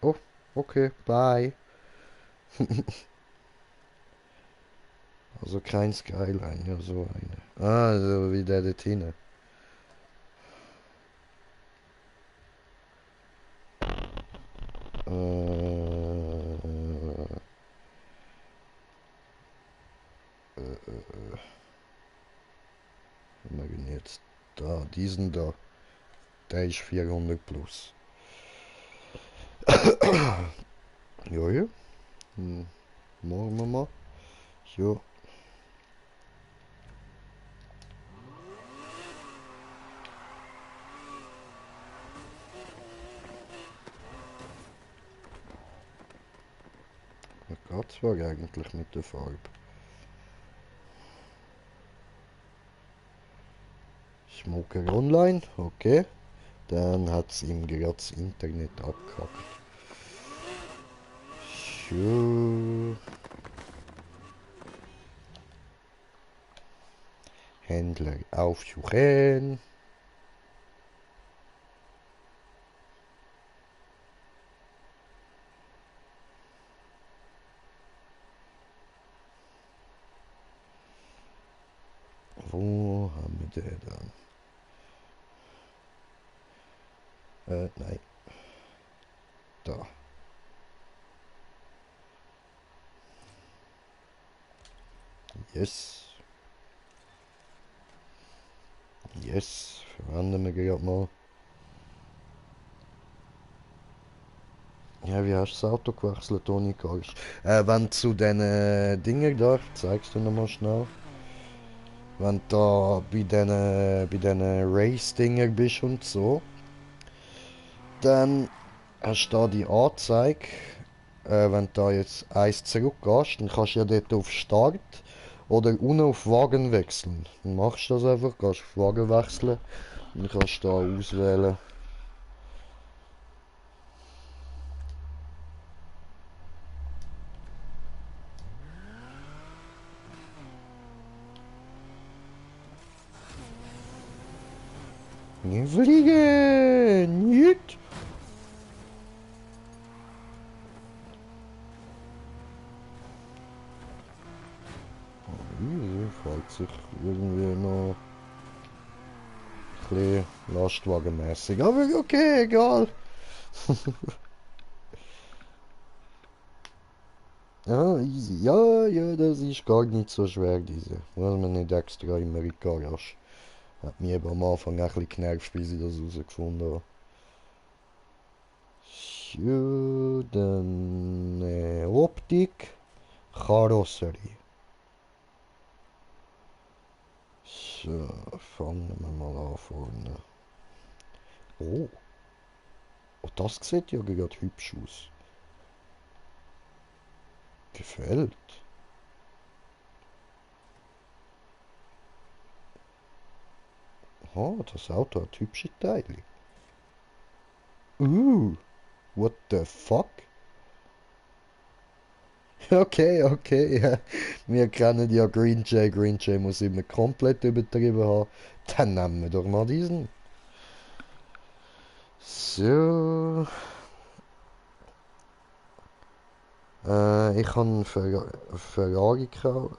Oh, okay, bye. Also kein Skyline, ja so eine. Ah, so wie der dort hinten. Was machen wir jetzt? Da, diesen da. Der ist 400 plus. Ja, ja. Machen wir mal. Ja. Was geht's zwar eigentlich mit der Farbe? Smoker Online, okay. Dann hat's ihm gerade das Internet abgehackt. So. Händler aufsuchen. Wo haben wir den dann? Nein. Da. Yes. Yes. Verwenden wir gerade mal. Ja, wie hast du das Auto gewechselt, Toni Karsch? Wenn du zu den Dingen da, zeigst du nochmal schnell. Wenn du da bei den Race-Dinger bist und so, dann hast du da die Anzeige. Wenn du da jetzt eins zurückgehst, dann kannst du ja dort auf Start oder unten auf Wagen wechseln. Dann machst du das einfach, gehst auf Wagen wechseln und dann kannst du da auswählen. Wir fliegen! Nicht! Fällt sich irgendwie noch ein bisschen lastwagenmäßig. Aber okay, egal. Ja, easy. Ja, ja, das ist gar nicht so schwer, diese. Muss man nicht extra immer in die Garage. Hat mich eben am Anfang ein bisschen genervt, bis ich das herausgefunden habe. So, dann Optik, Karosserie. So, fangen wir mal an vorne. Oh, oh, das sieht ja gerade hübsch aus. Gefällt. Oh, das Auto hat hübsche Teile. What the fuck? Okay, okay, ja. Wir kennen ja Green Jay. Green Jay muss immer komplett übertrieben haben. Dann nehmen wir doch mal diesen. So. Ich habe Ferrari gekauft.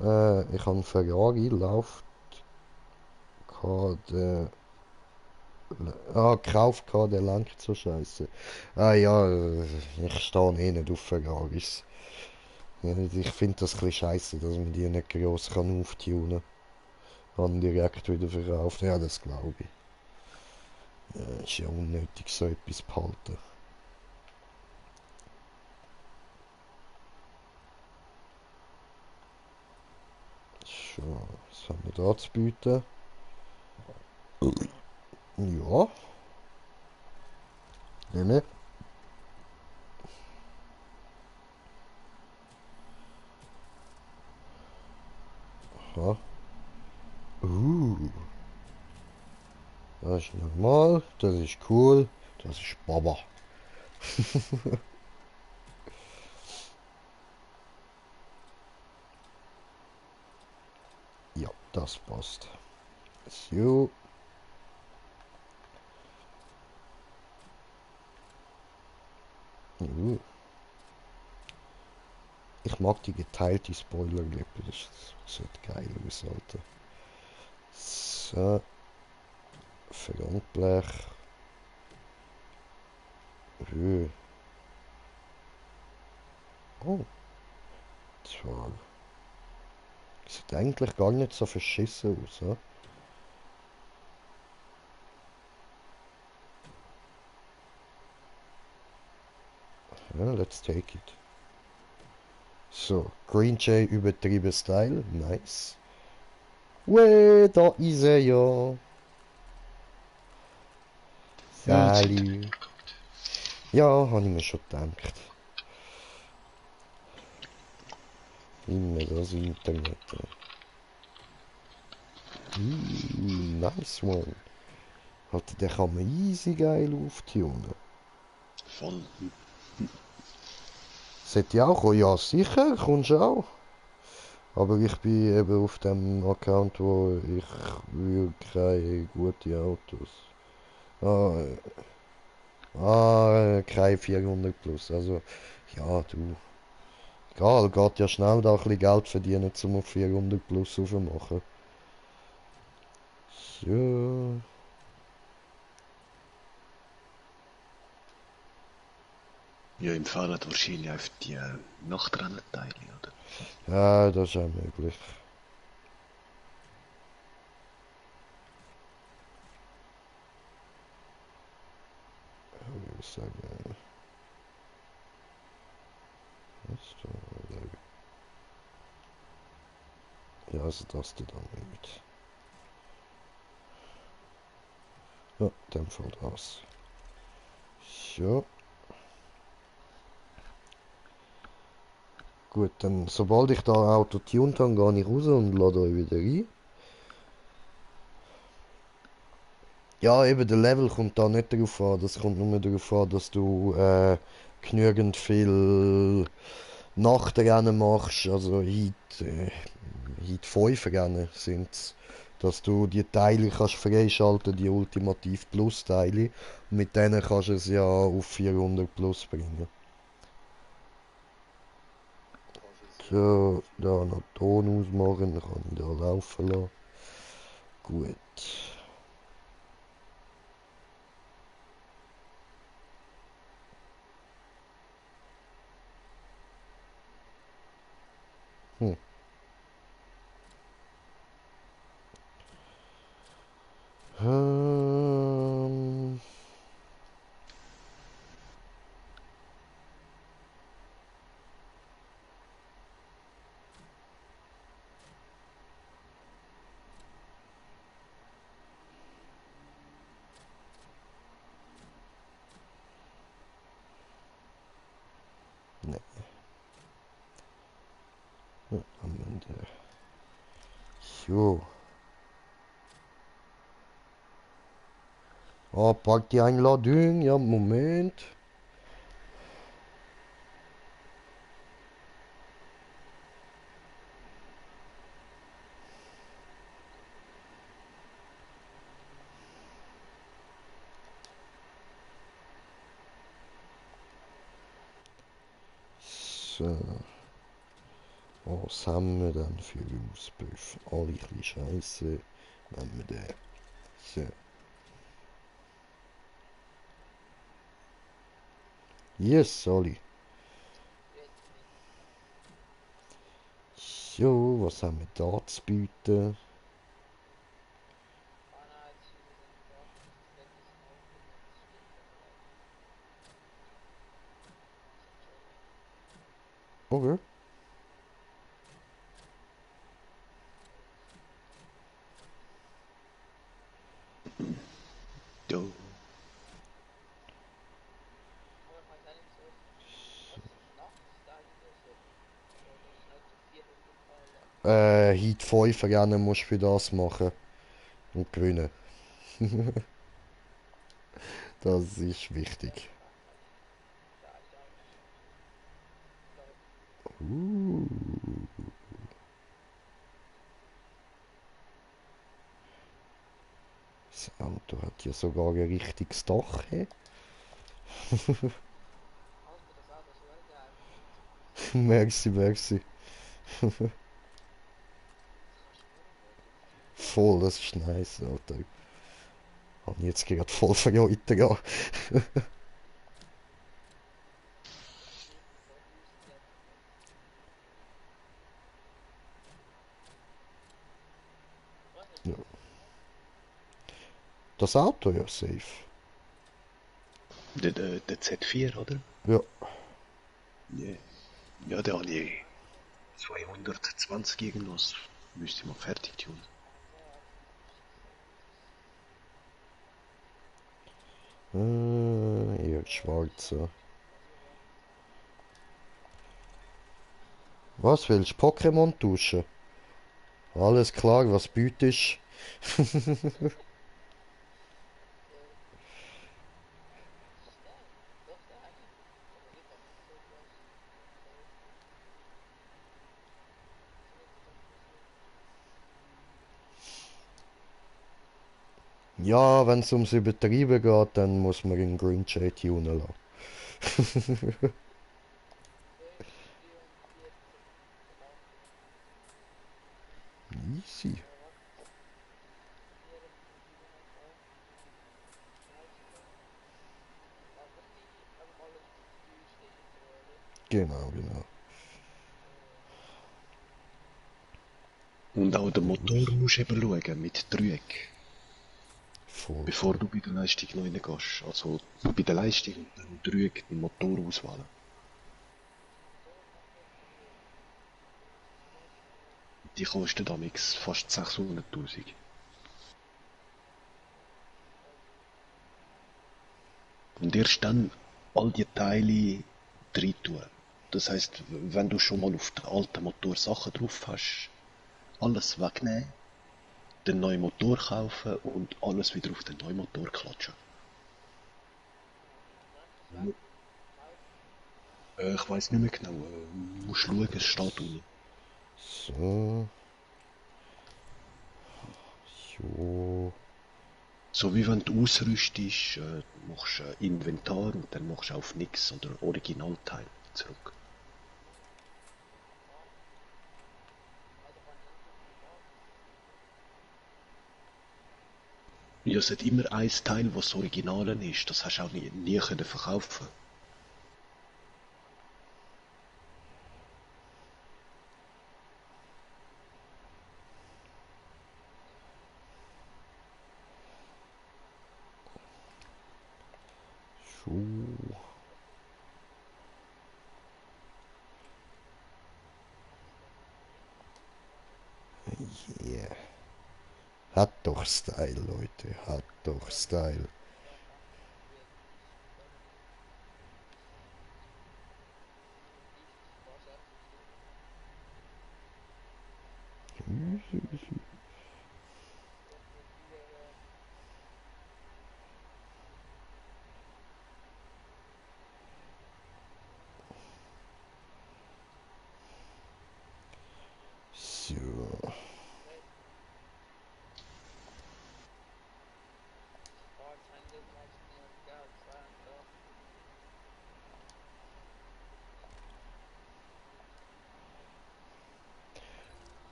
Ich habe Ferrari läuft gerade. Gekauft gehabt, der lenkt so scheiße. Ah ja, ich stehe eh nicht auf Ferraris. Ja, ich finde das ein bisschen scheiße, dass man die nicht gross kann auftunen kann. Und direkt wieder verkauft. Ja, das glaube ich. Ist ja unnötig, so etwas behalten. So, was haben wir da zu bieten? Ja, nehme. Ja. Das ist normal, das ist cool, das ist Baba. Ja, das passt. So. Ich mag die geteilte Spoilerlippe, das sieht geil aus, Alter. So, Frontblech. Oh, zwar. Sieht eigentlich gar nicht so verschissen aus, ja? Ja, let's take it. So, Green Jay übertrieben Style, nice. Weh, da ist er ja. Ja, jetzt sind Sally. Ja, habe ich mir schon gedacht. Immer das Internet. Nice one. Alter, den kann man easy geil auftunen. voll. Sollte ich auch kommen? Ja, sicher, kommst du auch. Aber ich bin eben auf dem Account, wo ich will keine guten Autos. Kein 400 plus. Also, ja, du. Egal, geht ja schnell da ein bisschen Geld verdienen, um auf 400 plus aufzumachen. So. Ja, im Fahrrad wahrscheinlich auf die Nachtrennenteile, oder? Ja, das ist auch möglich. Ich würde sagen, was da? Ja, also das da nicht. Ja, in dem Fall das. So. Gut, dann sobald ich da Auto tuned habe, gehe ich raus und lade euch wieder ein. Ja, eben der Level kommt da nicht darauf an. Das kommt nur darauf an, dass du genügend viel Nachtrennen machst. Also heute 5 Rennen sind's. Dass du die Teile kannst freischalten, die Ultimativ Plus Teile. Und mit denen kannst du es ja auf 400 Plus bringen. So, da noch Ton ausmachen, dann kann ich da laufen lassen. Gut. Hm. Ähm, Ja, am Ende. So. Ah, Party-Einladung. Ja, Moment. So. Was haben wir denn für Auspuff? Alle ein bisschen Scheiße. Wenn wir den. So. Yes, alle. So, was haben wir da zu bieten? Okay. Ja. Heat 5 Rennen musst du für das machen. Und gewinnen. Das ist wichtig. Uh. Das Auto hat ja sogar ein richtiges Dach. He? Merci, merci. Voll, das ist nice, Alter. Hab ich jetzt gerade voll vergeuden. Ja. Ja. Das Auto, ja, safe. Der Z4, oder? Ja. Yeah. Ja, der habe ich 220 irgendwas. Müsste ich mal fertig tun. Eher schwarzer. Was willst du? Pokémon tauschen? Alles klar, was bietest? Ja, wenn es ums Übertrieben geht, dann muss man in Green Jay tunen lassen. Easy. Genau, genau. Und auch den Motor musst du eben schauen, mit Dreieck. Voll, Bevor voll. du bei der Leistung noch reingehst. Also bei der Leistung und dann Dreieck den Motor auswählen. Die kosten damals fast 600.000. Und erst dann all die Teile rein tun. Das heisst, wenn du schon mal auf den alten Motor Sachen drauf hast, alles wegnehmen, den neuen Motor kaufen und alles wieder auf den neuen Motor klatschen. Ich weiß nicht mehr genau. Musst schauen, es steht unten. So. Jo. So wie wenn du ausrüstest, machst du Inventar und dann machst du auf nix oder Originalteil zurück. Ja, es hat immer ein Teil, was das Originale ist. Das hast du auch nie können verkaufen. So. Yeah. Hat doch Style, Leute. Hat doch Style. So.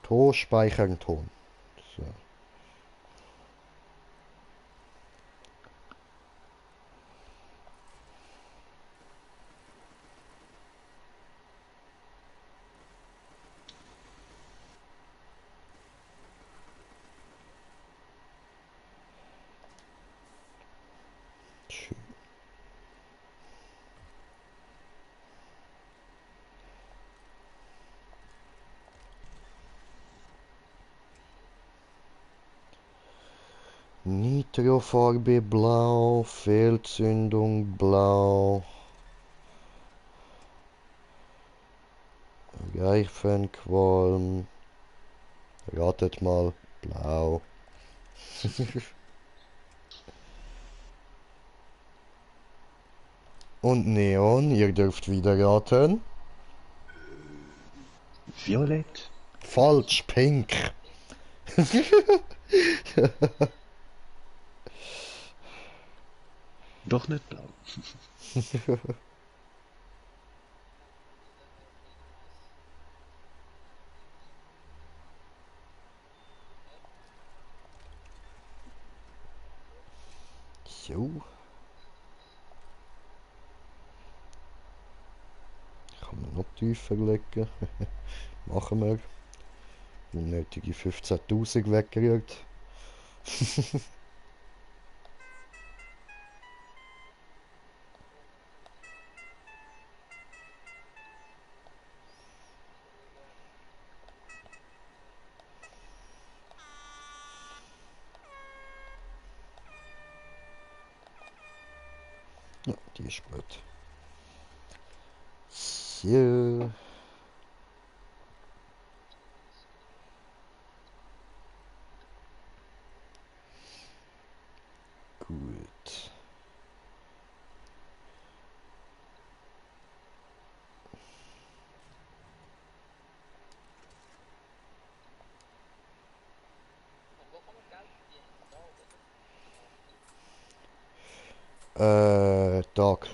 Tor speichern, Ton. So. Schön. Nitrofarbe blau, Fehlzündung blau, Reifenqualm, ratet mal, blau. Und Neon, ihr dürft wieder raten. Violett? Falsch, pink. Doch nicht blau. So. Kann man noch tiefer legen. Machen wir. Unnötige 15.000 weggekriegt. Ja, die ist gut. So. Gut. Tag.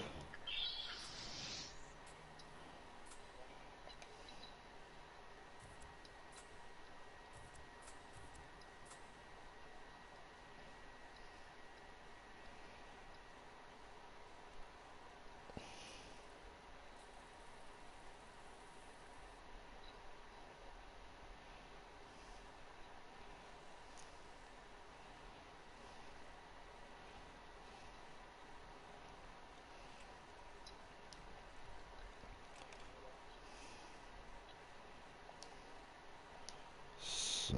So.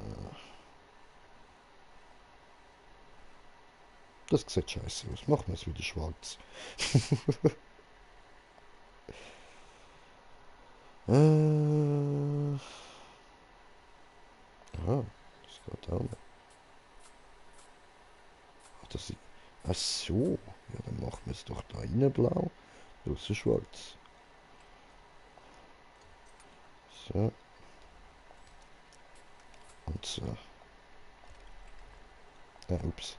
Das sieht scheiße aus. Machen wir es wieder schwarz. Ah, das geht auch nicht. Ach, das ist... Ach so. Ja, dann machen wir es doch da innen blau. Das ist schwarz. So. Und so. Ups.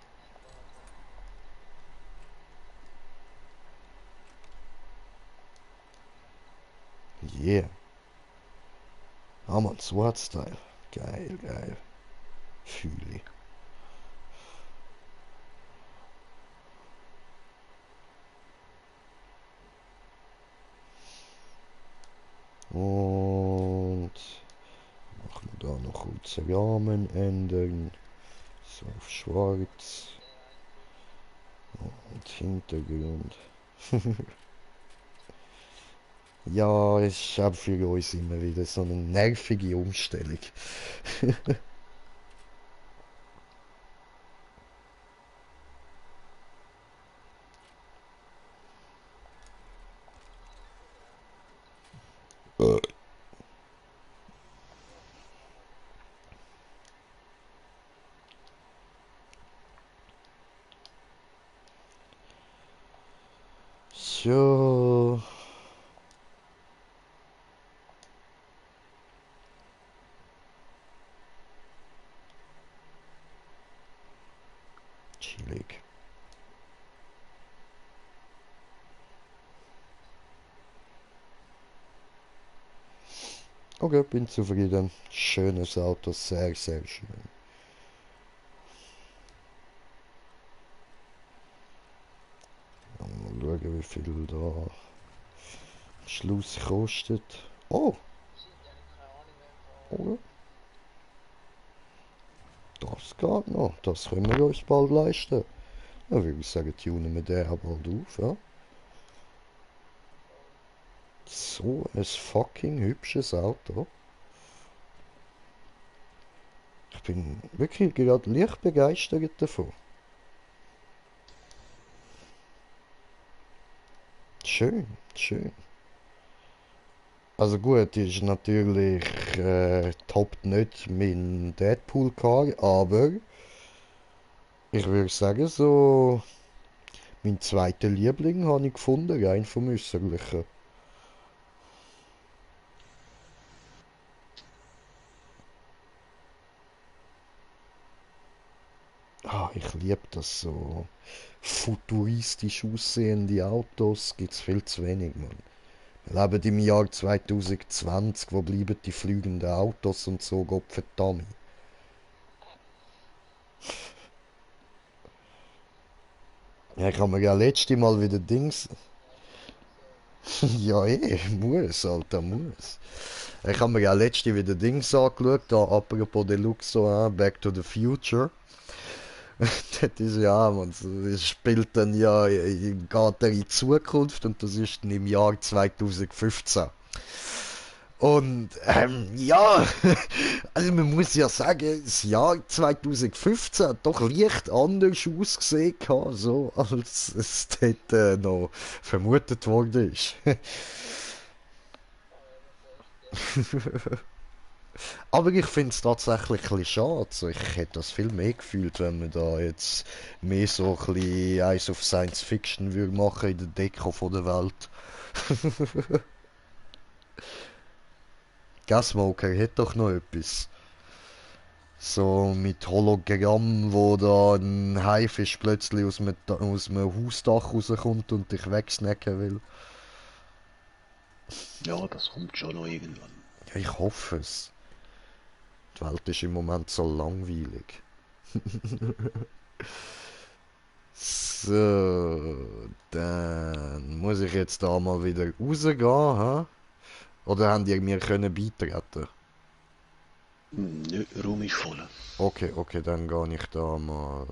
Yeah. Haben wir einen Sword-Style. Geil, geil. Fühle ich. Und machen wir da noch kurz den Rahmen ändern. So auf schwarz. Und Hintergrund. Ja, es ist auch für uns immer wieder so eine nervige Umstellung. Ja. Chillig. Okay, bin zufrieden. Schönes Auto, sehr, sehr schön. Mal schauen, wie viel da am Schluss kostet. Oh, okay. Das geht noch. Das können wir uns bald leisten. Dann würde ich sagen, tunen wir den aber bald auf, ja? So ein fucking hübsches Auto. Ich bin wirklich gerade leicht begeistert davon. Schön, schön. Also gut, ist natürlich toppt nicht mein Deadpool-Car, aber ich würde sagen, so mein zweiter Liebling habe ich gefunden, rein vom Äußerlichen. Ah, ich liebe das so futuristisch aussehende Autos, gibt's viel zu wenig, Mann. Wir leben im Jahr 2020, wo bleiben die fliegenden Autos und so, Gottverdammt. Ja, ich habe mir ja letzte Mal wieder Dings. Ja, muss, Alter, muss. Ich habe mir ja letzte wieder Dings angeschaut, da apropos Deluxe, so, Back to the Future. Das ist ja, man, das spielt dann ja, geht er in die Zukunft und das ist dann im Jahr 2015. Und ja, also man muss ja sagen, das Jahr 2015 hat doch leicht anders ausgesehen, so, als es dort noch vermutet worden ist. Aber ich finde es tatsächlich ein bisschen schade. So, ich hätte das viel mehr gefühlt, wenn man da jetzt mehr so ein bisschen Eis auf Science Fiction würde machen in der Deko von der Welt. Gasmoker hat doch noch etwas. So mit Hologramm, wo da ein Haifisch plötzlich aus einem Hausdach rauskommt und dich wegsnacken will. Ja, das kommt schon noch irgendwann. Ja, ich hoffe es. Die Welt ist im Moment so langweilig. So, dann muss ich jetzt da mal wieder rausgehen, hä? Oder habt ihr mir können beitreten? Nö, Raum ist voll. Okay, okay, dann gehe ich da mal.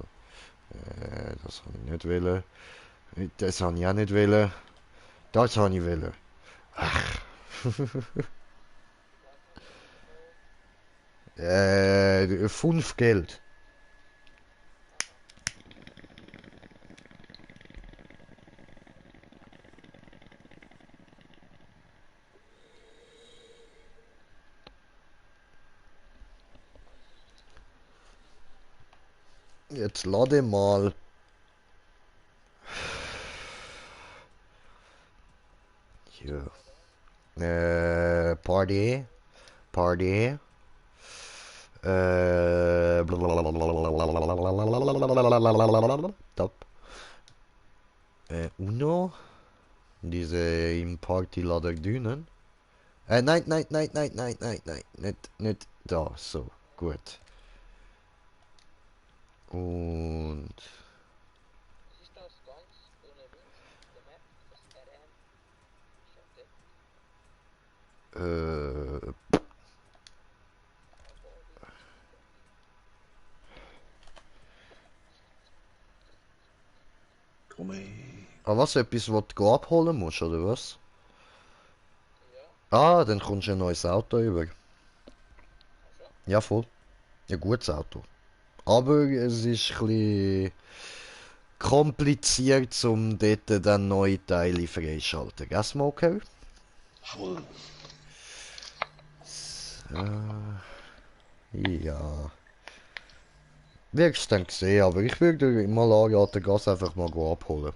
Das habe ich nicht wollen. Das habe ich auch nicht wollen. Das habe ich wollen. Ach. 5 Geld. Jetzt lade mal. Hier. Party. Party. Top. Uno. Diese im Partylader Dünen. Nein, nein, nein, nein, nein, nein, nein. Nicht da. So, gut. Und. Äh, Komm was? Etwas, was du abholen musst, oder was? Ah, dann kommst du ein neues Auto über. Ja, voll. Ein gutes Auto. Aber es ist ein bisschen kompliziert, um dort dann neue Teile freischalten. Gell, Smoker? voll. Ja. Wirst du dann sehen, aber ich würde dir mal anraten, Gas einfach mal abholen.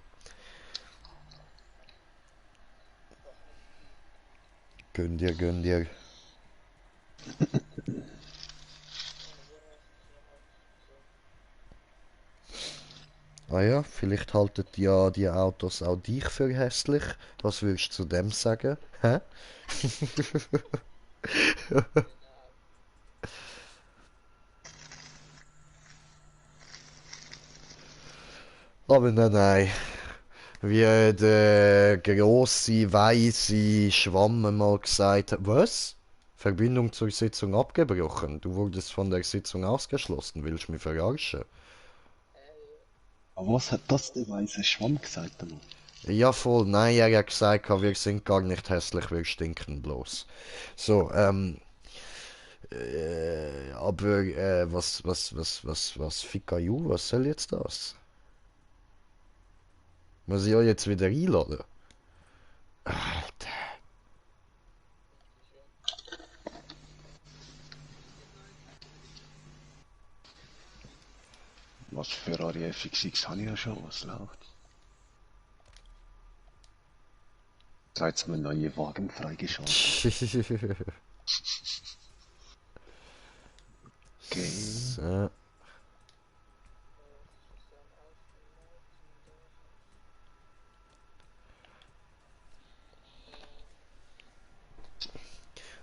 Gönn dir, gönn dir. Ah ja, vielleicht halten ja die Autos auch dich für hässlich. Was würdest du zu dem sagen? Hä? Aber nein, nein. Wie der grosse, weise Schwamm mal gesagt hat. Was? Verbindung zur Sitzung abgebrochen. Du wurdest von der Sitzung ausgeschlossen. Willst du mich verarschen? Aber was hat das der weiße Schwamm gesagt einmal? Ja, voll. Nein, er hat gesagt, wir sind gar nicht hässlich, wir stinken bloß. So, aber, was, Fikayu, was soll jetzt das? Muss ich euch jetzt wieder einladen? Alter. Was Ferrari FXX habe ich ja schon, was läuft? Da hat's mir neue Wagen freigeschaltet. Okay. So.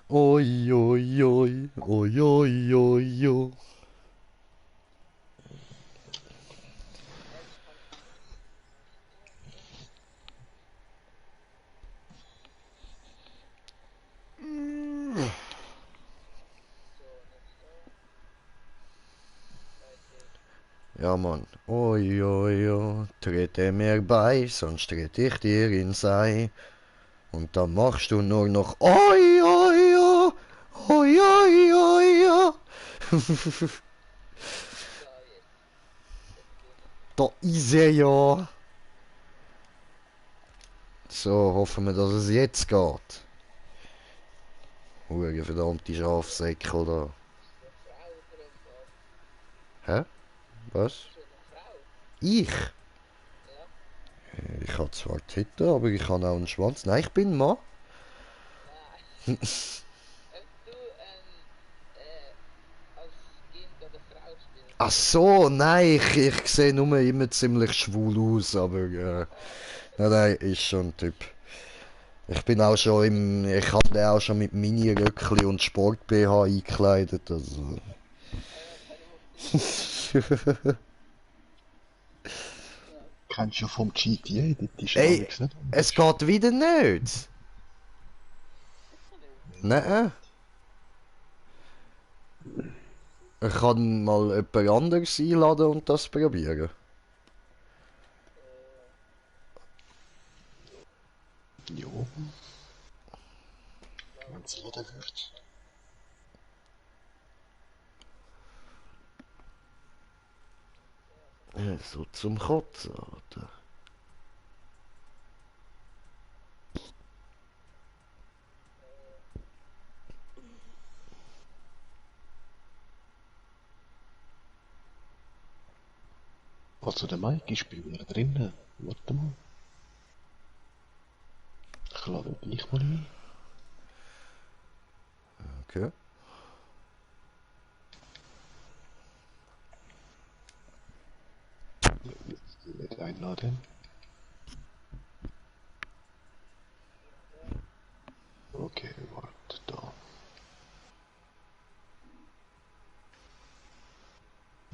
Oi, oi, oi, oi, oi, oi, oi. Ja, Mann. Oi, oi, oi. Trete mir bei, sonst trete ich dir ins Ei. Und dann machst du nur noch oi, oi, oi. Oi, oi, oi, oi. Da ist er ja. So, hoffen wir, dass es jetzt geht. Hure verdammte Schafsäckel da. Hä? Was? Ich? Ich habe zwar Titten, aber ich habe auch einen Schwanz. Nein, ich bin ein Mann. Ach so, nein, ich sehe nur immer ziemlich schwul aus, aber nein, nein, ist schon ein Typ. Ich bin auch schon ich habe den auch schon mit Mini-Röckli und Sport-BH eingekleidet, also. Kennst du vom GTA? Das ist ja Ey, nichts nicht es anders. geht wieder nicht. Nein, ich kann mal jemand anderes einladen und das probieren. Jo, wenn es laden wird. So zum Kotzen, Alter. Also der Mike ist bei mir drinnen. Warte mal. Ich lade dich mal ein. Okay. Nicht einladen. Okay, warte da.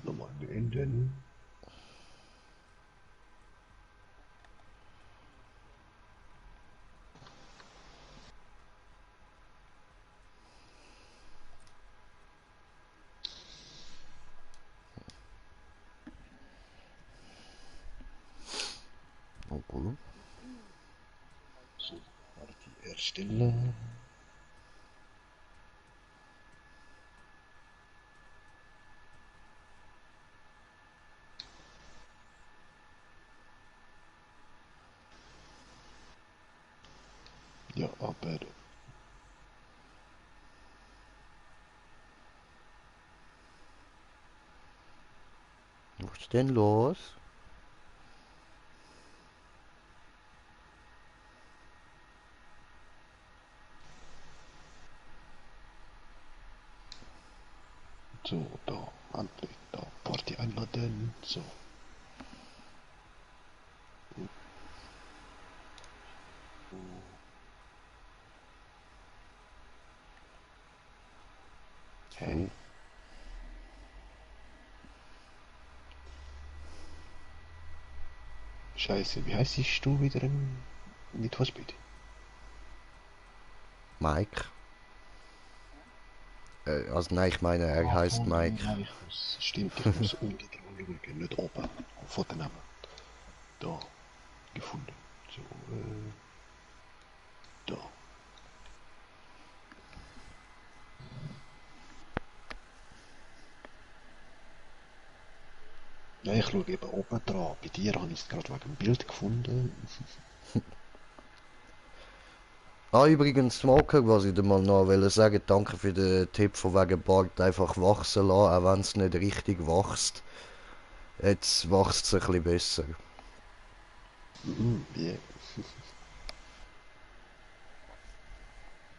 Nochmal beenden. Okay. So, warte, erstellen. Ja, aber Was ist denn los? So, da, endlich, da, Party einladen, so. Hey. Scheiße, wie heißt du wieder im Need for Speed? Mike. Also nein, ich meine, er Ah, heißt voll, Mike. nein, stimmt, ich muss unten schauen, nicht oben, von den Namen. Da, gefunden. So, da. Ja, ich schaue eben oben dran. Bei dir habe ich es gerade wegen dem Bild gefunden. Ah, übrigens, Smoker, was ich dir mal noch wollte sagen, danke für den Tipp von wegen Bart einfach wachsen lassen, auch wenn es nicht richtig wächst. Jetzt wächst es ein bisschen besser. Mhm, yeah.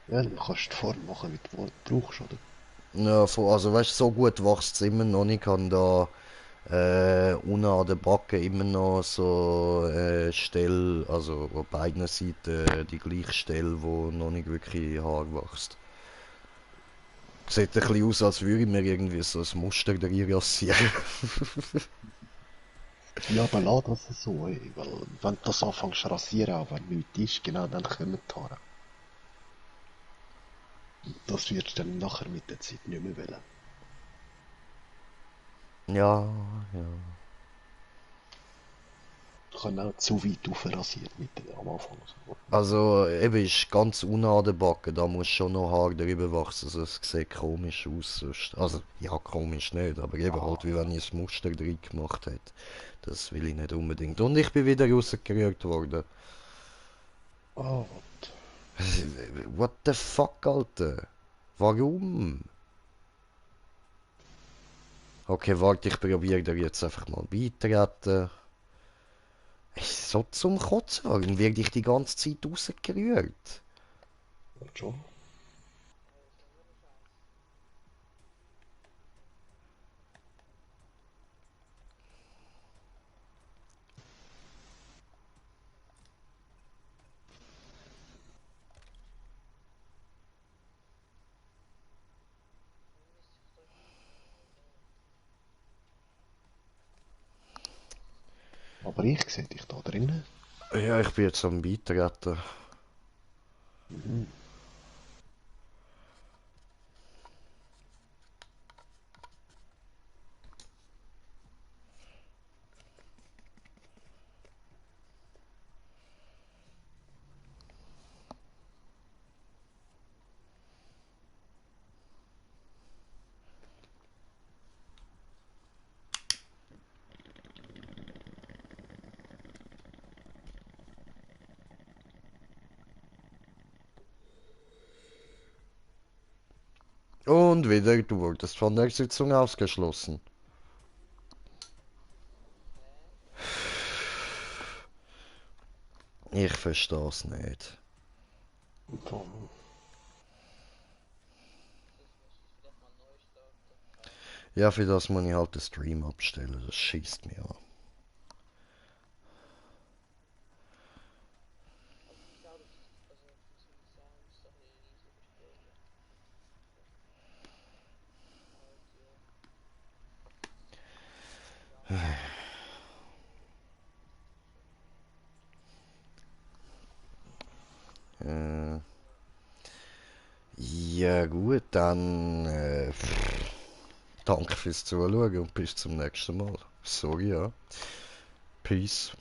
Ja, dann kannst du die Form machen, wie du brauchst, oder? Ja, also weißt du, so gut wächst es immer noch nicht. Ich habe da unten an der Backe immer noch so Stelle, also auf beiden Seiten die gleiche Stelle, wo noch nicht wirklich Haar wächst. Sieht ein bisschen aus, als würde ich mir irgendwie so ein Muster drin rasieren. Ja, aber lass das so, ey, weil wenn du das anfängst zu rasieren, auch wenn nichts ist, genau dann kommen die Haare. Das wirst du dann nachher mit der Zeit nicht mehr wollen. Ja, ja. Du kannst auch zu weit rasiert mit am Anfang. So. Also eben ist ganz unten an der Backe, da muss schon noch Haar drüber wachsen, also es sieht komisch aus sonst. Also ja, komisch nicht, aber eben halt wie wenn ich ein Muster drin gemacht hätte. Das will ich nicht unbedingt. Und ich bin wieder rausgerührt worden. Oh, What the fuck, Alter? Warum? Okay, warte, ich probiere dir jetzt einfach mal beitreten. Ist so zum Kotzen, warum werde ich die ganze Zeit rausgerührt? warte schon. Aber ich sehe dich da drinnen. Ja, ich bin jetzt am Beitreten. Mhm. Und wieder, du wurdest von der Sitzung ausgeschlossen. Ich verstehe es nicht. Vom, Ja, für das muss ich halt den Stream abstellen, das schießt mir an. Äh, ja gut, dann danke fürs Zuschauen und bis zum nächsten Mal. Sorry, ja. Peace.